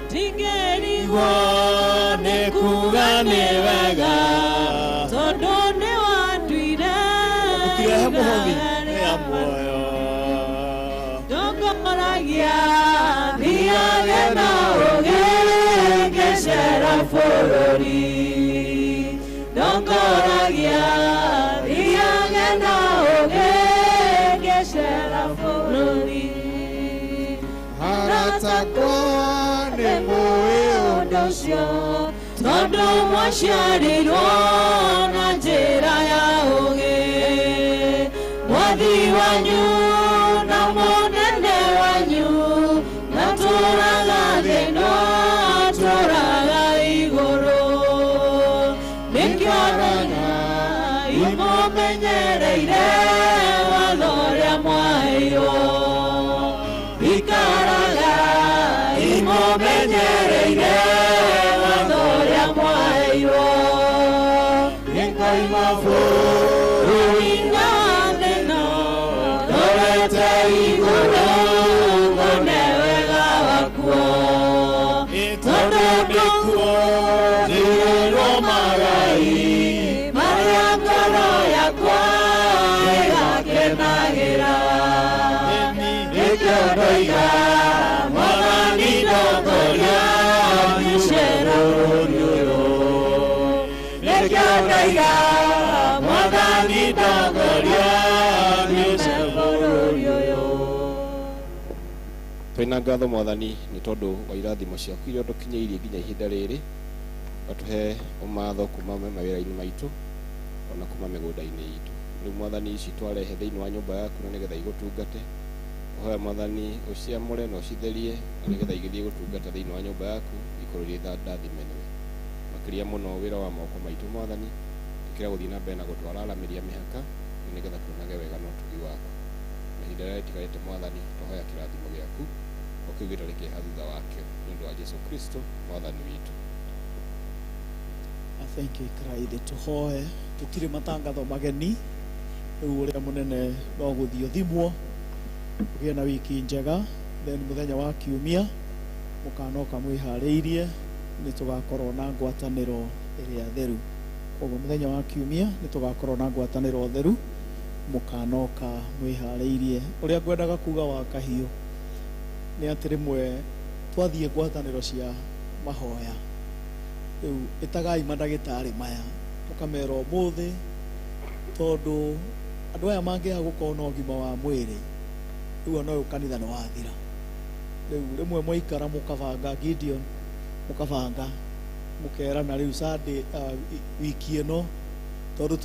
Ndingĩrigwo nĩ kuga nĩ wega, tondũ nĩ wanduire ũkĩrehe mũhothi ya muoyo. Ndongoragia thiage na ũũgĩ ngĩcera bũrũri. Ndongoragia thiage na ũũgĩ ngĩcera bũrũri. Aratakwa nĩ mũĩ ũndũ ũcio, tondũ mwaciarirwo na njĩra ya ũũgĩ. Mwathi wanyu na mũnene wanyu natũraga thĩ no atũraga igũrũ. Nĩkĩo ndona imũmenyereire watho ũrĩa mwaheirwo. Ikaraga imũmenyereire watho ũrĩa mwaheirwo. Nĩngoima bũrũri-inĩ wa thĩ no ndorete igũrũ ngone wega wakuo. Tondũ nĩkuo njĩrĩirwo magai marĩa ngoro yakwa ĩgakenagĩra. Nĩkĩo ndoiga Mwathani ndongoria ngĩcera bũrũri ũyũ. Nĩkĩo ndoiga Mwathani ndongoria ngĩcera bũrũri ũyũ. Twĩna ngatho Mwathani nĩ tondũ wa irathimo ciaku iria ũtũkinyĩirie nginya ihinda rĩrĩ, ũgatũhe ũmatho kuma mawĩra-inĩ maitũ ona kuma mĩgũnda-inĩ itũ. Rĩu Mwathani ici twarehe thĩinĩ wa nyũmba yaku na nĩgetha igũtungate. Ũhoya Mwathani ũciamũre na ũcitherie na nĩgetha igĩthiĩ gũtungata thĩinĩ wa nyũmba yaku ikorwo irĩ ndathime nĩwe. Makĩria mũno wĩra wa moko maitũ Mwathani, tũkĩra gũthiĩ na mbere na gũtwararamĩria mĩhaka na nĩgetha tuonage wega na ũtugi waku. Na ihinda rĩrĩa rĩtigarĩte Mwathani, tũhoya kĩrathimo gĩaku o kĩu gĩtarĩ kĩeha thutha wakĩo nĩ ũndũ wa Jesu Kristo Mwathani witũ. Thank you Kraithe. Tũhoe tũtirĩ matangatho mageni rĩu ũrĩa mũnene no gũthiĩ ũthimwo ũgĩe na wiki njega. Then mũthenya wa kiumia mũkanoka mwĩharĩirie nĩ tũgakorwo na ngwatanĩro ĩrĩa theru. Koguo mũthenya wa kiumia nĩ tũgakorwo na ngwatanĩro theru, mũkanoka mwĩharĩirie. Ũrĩa ngwendaga kuga wa kahiũ nĩ atĩ rĩmwe twathiĩ ngwatanĩro cia mahoya rĩu ĩtagai mandagĩtarĩ maya mũkamera ũmũthĩ, tondũ andũ aya mangĩaga gũkorwo na ũgima wa mwĩrĩ rĩu ona ũyũ kanitha nĩ wathira. Rĩu rĩmwe mwaikara mũkabanga Gideon, mũkabanga mũkerana rĩu Sunday wiki ĩno, tondũ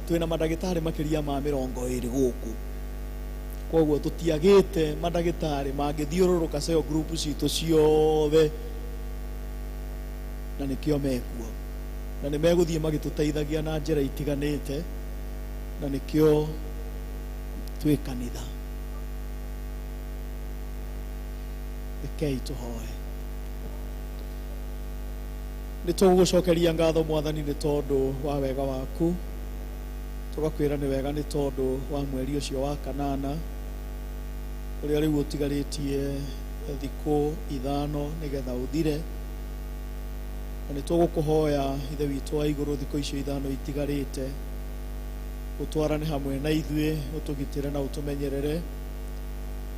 twĩna mandagĩtarĩ makĩria ma 20 gũkũ, koguo tũtiagĩte mandagĩtarĩ mangĩthiũrũrũka cell group citũ ciothe. Na nĩkĩo mekuo na nĩ megũthiĩ magĩtũteithagia na njĩra itiganĩte, na nĩkĩo twĩ kanitha. Rekei tũhoe. Nĩ tũgũgũcokeria ngatho Mwathani nĩ tondũ wa wega waku, tũgakwĩra nĩ wega nĩ tondũ wa mweri ũcio wa kanana ũrĩa rĩu ũtigarĩtie thikũ 5 nĩgetha ũthire. Na nĩ tũgũkũhoya Ithe witũ wa igũrũ, thikũ icio 5 itigarĩte ũtwarane hamwe na ithuĩ, ũtũgitĩre na ũtũmenyerere,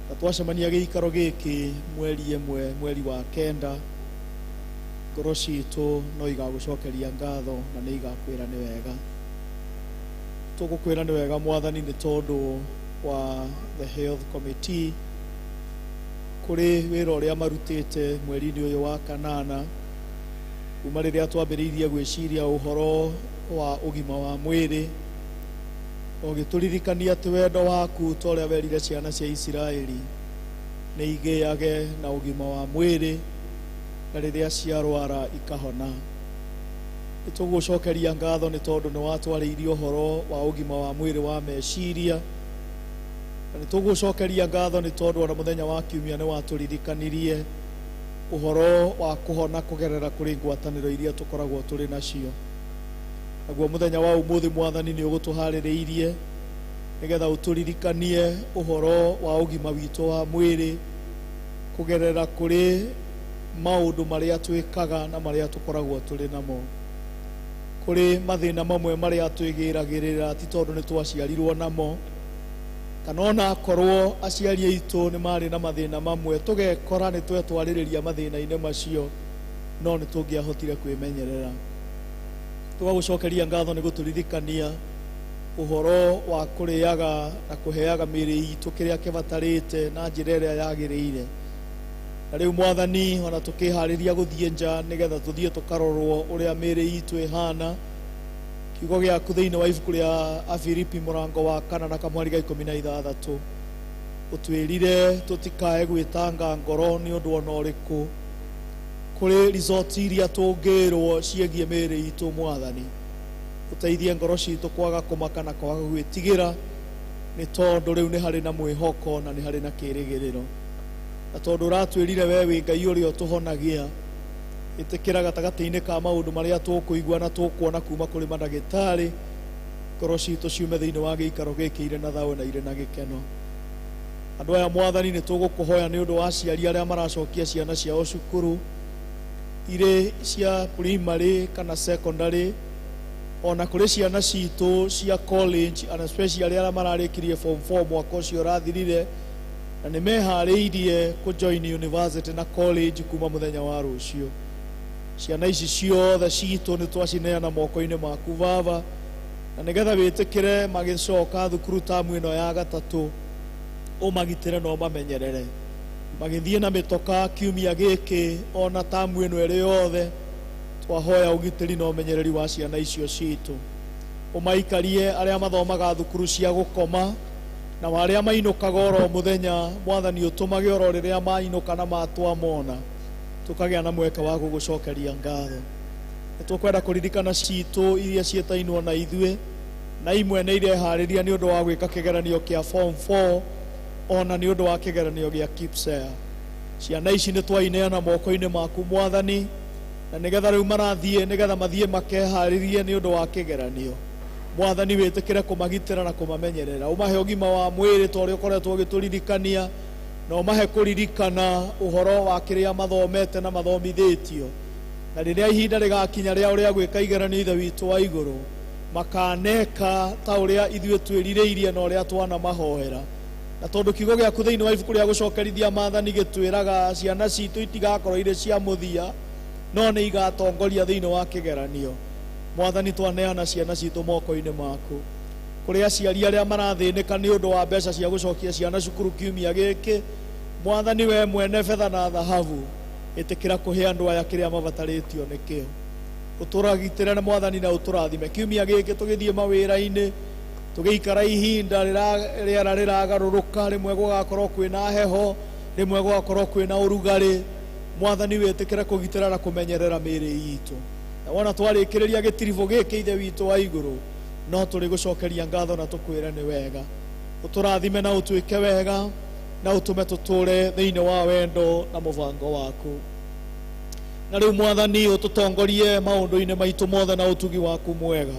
na twacemania gĩikaro gĩkĩ mweri 1 mweri wa 9, ngoro citũ no igagũcokeria ngatho na nĩ igakwĩra nĩ wega. Tũgũkwĩra nĩ wega Mwathani nĩ tondũ wa the health committee kũrĩ wĩra ũrĩa marutĩte mweri-inĩ ũyũ wa kanana, kuma rĩrĩa twambĩrĩirie gwĩciria ũhoro wa ũgima wa mwĩrĩ, ũgĩtũririkania atĩ wendo waku ta ũrĩa werire ciana cia Isiraeli nĩ igĩage na ũgima wa mwĩrĩ, na rĩrĩa ciarwara ikahona. Nĩ tũgũcokeria ngatho nĩ tondũ nĩ watwarĩirie ũhoro wa ũgima wa mwĩrĩ wa meciria, na nĩ tũgũcokeria ngatho nĩ tondũ ona mũthenya wa kiumia nĩ watũririkanirie ũhoro wa kũhona kũgerera kũrĩ ngwatanĩro iria tũkoragwo tũrĩ nacio. Naguo mũthenya wa ũmũthĩ Mwathani nĩ ũgũtũharĩrĩirie nĩgetha ũtũririkanie ũhoro wa ũgima witũ wa mwĩrĩ kũgerera kũrĩ maũndũ marĩa twĩkaga na marĩa tũkoragwo tũrĩ namo. Kũrĩ mathĩna mamwe marĩa twĩgĩragĩrĩra ti tondũ nĩ twaciarirwo namo, kana ona akorwo aciari aitũ nĩ marĩ na mathĩna mamwe tũgekora nĩ twetwarĩrĩria mathĩna-inĩ macio, no nĩ tũngĩahotire kwĩmenyerera. Tũgagũcokeria ngatho nĩ gũtũririkania ũhoro wa kũrĩaga na kũheaga mĩĩrĩ itũ kĩrĩa kĩbatarĩte na njĩra ĩrĩa yagĩrĩire. Na rĩu Mwathani, ona tũkĩharĩria gũthiĩ nja nĩgetha tũthiĩ tũkarorwo ũrĩa mĩĩrĩ itũ ĩhana, kiugo gĩaku thĩinĩ wa ibuku rĩa Afilipi mũrango wa 4 na kamwari ga 16 ũtwĩrire tũtikae gwĩtanga ngoro nĩ ũndũ ona ũrĩkũ kũrĩ resort iria tũngĩrwo ciĩgiĩ mĩĩrĩ itũ. Mwathani, ũteithie ngoro citũ kwaga kũmaka na kwaga gwĩtigĩra, nĩ tondũ rĩu nĩ harĩ na mwĩhoko na nĩ harĩ na kĩĩrĩgĩrĩro. Na tondũ ũratwĩrire we wĩ Ngai ũrĩa ũtũhonagia, ĩtĩkĩra gatagatĩ-inĩ ka maũndũ marĩa tũkũigua na tũkuona kuma kũrĩ mandagĩtarĩ, ngoro citũ ciume thĩinĩ wa gĩikaro gĩkĩ irĩ na thayũ na irĩ na gĩkeno. Andũ aya Mwathani, nĩ tũgũkũhoya nĩ ũndũ wa aciari arĩa maracokia ciana ciao cukuru irĩ cia primary kana secondary, ona kũrĩ ciana citũ cia college, and especially arĩa mararĩkirie form 4 mwaka ũcio ũrathirire na nĩ meharĩirie kũjoin university na college kuma mũthenya wa rũciũ. Ciana ici ciothe citũ nĩ twacineana moko-inĩ maku Baba, na nĩgetha wĩtĩkĩre magĩcoka thukuru tamu ĩno ya gatatũ, ũmagitĩre na ũmamenyerere magĩthiĩ na mĩtoka kiumia gĩkĩ ona tamu ĩno ĩrĩ yothe. Twahoya ũgitĩri na ũmenyereri wa ciana icio citũ, ũmaikarie arĩa mathomaga thukuru cia gũkoma na arĩa mainũkaga oro mũthenya. Mwathani, ũtũmage oro rĩrĩa mainũka na matwamona tũkagĩa na mweke wa gũgũcokeria ngatho. Nĩ tũkwenda kũririkana citũ iria ciĩtainwo na ithuĩ, na imwe nĩ ireharĩria nĩ ũndũ wa gwĩka kĩgeranio kĩa form 4 ona nĩ ũndũ wa kĩgeranio gĩa KPSEA. Ciana ici nĩ twaineana moko-inĩ maku Mwathani, na nĩgetha rĩu marathiĩ nĩgetha mathiĩ makeharĩrie nĩ ũndũ wa kĩgeranio. Mwathani, wĩtĩkĩre kũmagitĩra na kũmamenyerera, ũmahe ũgima wa mwĩrĩ ta ũrĩa ũkoretwo ũgĩtũririkania, na ũmahe kũririkana ũhoro wa kĩrĩa mathomete na mathomithĩtio, na rĩrĩa ihinda rĩgakinya rĩa ũrĩa gwĩka igeranio, Ithe witũ wa igũrũ, makaneka ta ũrĩa ithuĩ twĩrirĩirie na ũrĩa twanamahoera. Na tondũ kiugo gĩaku thĩinĩ wa ibuku rĩa gũcokerithia maathani gĩtwĩraga ciana citũ itigakorwo irĩ cia mũthia, no nĩ igatongoria thĩinĩ wa kĩgeranio, Mwathani, twaneana ciana citũ moko-inĩ maku. Kũrĩ aciari arĩa marathĩnĩka nĩ ũndũ wa mbeca cia gũcokia ciana cukuru kiumia gĩkĩ, Mwathani, we mwene betha na thahabu, ĩtĩkĩra kũhe andũ aya kĩrĩa mabatarĩtio nĩkĩo. Ũtũragitĩre na Mwathani na ũtũrathime kiumia gĩkĩ tũgĩthiĩ mawĩra-inĩ, tũgĩikara ihinda rĩera rĩragarũrũka, rĩmwe gũgakorwo kwĩna heho, rĩmwe gũgakorwo kwĩna ũrugarĩ. Mwathani wĩtĩkĩre kũgitĩra na kũmenyerera mĩĩrĩ itũ, na wona twarĩkĩrĩria gĩtiribũ gĩkĩ, Ithe witũ wa igũrũ, no tũrĩ gũcokeria ngatho na tũkwĩre nĩ wega. Ũtũrathime na ũtwĩke wega na ũtũme tũtũre thĩinĩ wa wendo na mũbango waku. Na rĩu Mwathani, ũtũtongorie maũndũ-inĩ maitũ mothe na ũtugi waku mwega,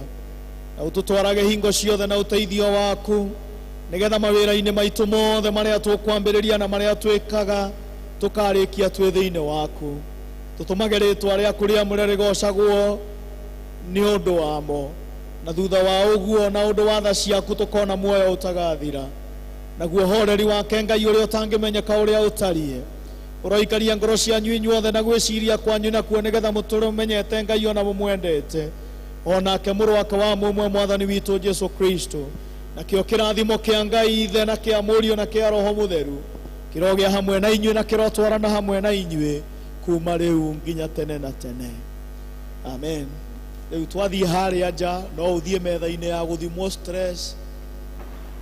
na ũtũtwarage hingo ciothe na ũteithio waku, nĩgetha mawĩra-inĩ maitũ mothe marĩa tũkwambĩrĩria na marĩa twĩkaga tũkarĩkia twĩ thĩinĩ waku. Tũtũmage rĩtwa rĩaku rĩamũre rĩgocagwo nĩ ũndũ wamo, na thutha wa ũguo na ũndũ wa tha ciaku tũkona muoyo ũtagathira. Naguo horeri wake Ngai ũrĩa ũtangĩmenyeka ũrĩa ũtariĩ ũroikaria ngoro cianyu inyuothe na gwĩciria kwanyu nakuo, nĩgetha mũtũre mũmenyete Ngai ona mũmwendete, onake mũrũ wake wa mũmwe Mwathani witũ Jesu Kristo. Nakĩo kĩrathimo kĩa Ngai Ithe na kĩa Mũriũ na kĩa Roho Mũtheru kĩrogĩa hamwe na inyuĩ na kĩrotwarana hamwe na inyuĩ kuma rĩu nginya tene na tene. Amen. Rĩu twathiĩ harĩa nja, no ũthiĩ metha-inĩ ya gũthimwo stress,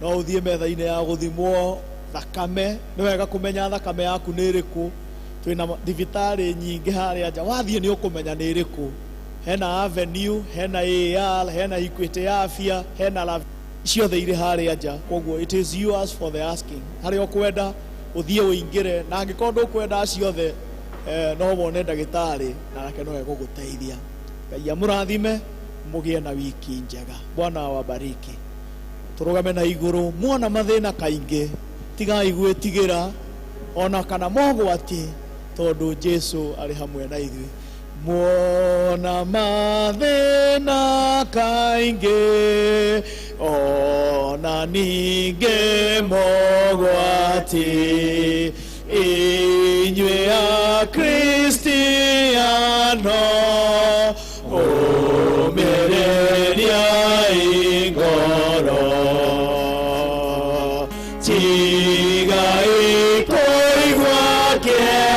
no ũthiĩ metha-inĩ ya gũthimwo thakame. Nĩ wega kũmenya thakame yaku nĩ ĩrĩkũ. Twĩna thibitarĩ nyingĩ harĩa nja, wathiĩ nĩ ũkũmenya nĩ ĩrĩkũ. Hena Avenue, hena AR, hena Equity Afya, hena La, ciothe irĩ harĩa nja. Koguo it is yours for the asking. Harĩa ũkwenda ũthiĩ ũingĩre, na angĩkorwo ndũkwenda ciothe, no wone ndagĩtarĩ na nake no egũgũteithia. Ngai amũrathime, mũgĩe na wiki njega. Bwana awabariki. Tũrũgame na igũrũ. Muona mathĩna kaingĩ, tigai gwĩtigĩra ona kana mogwati, tondũ Jesu arĩ hamwe na ithuĩ. Muona mathĩna kaingĩ ona ningĩ mogwati, inyuĩ Akristiano, ũmĩrĩriai ngoro, tigai kũigua kĩeha.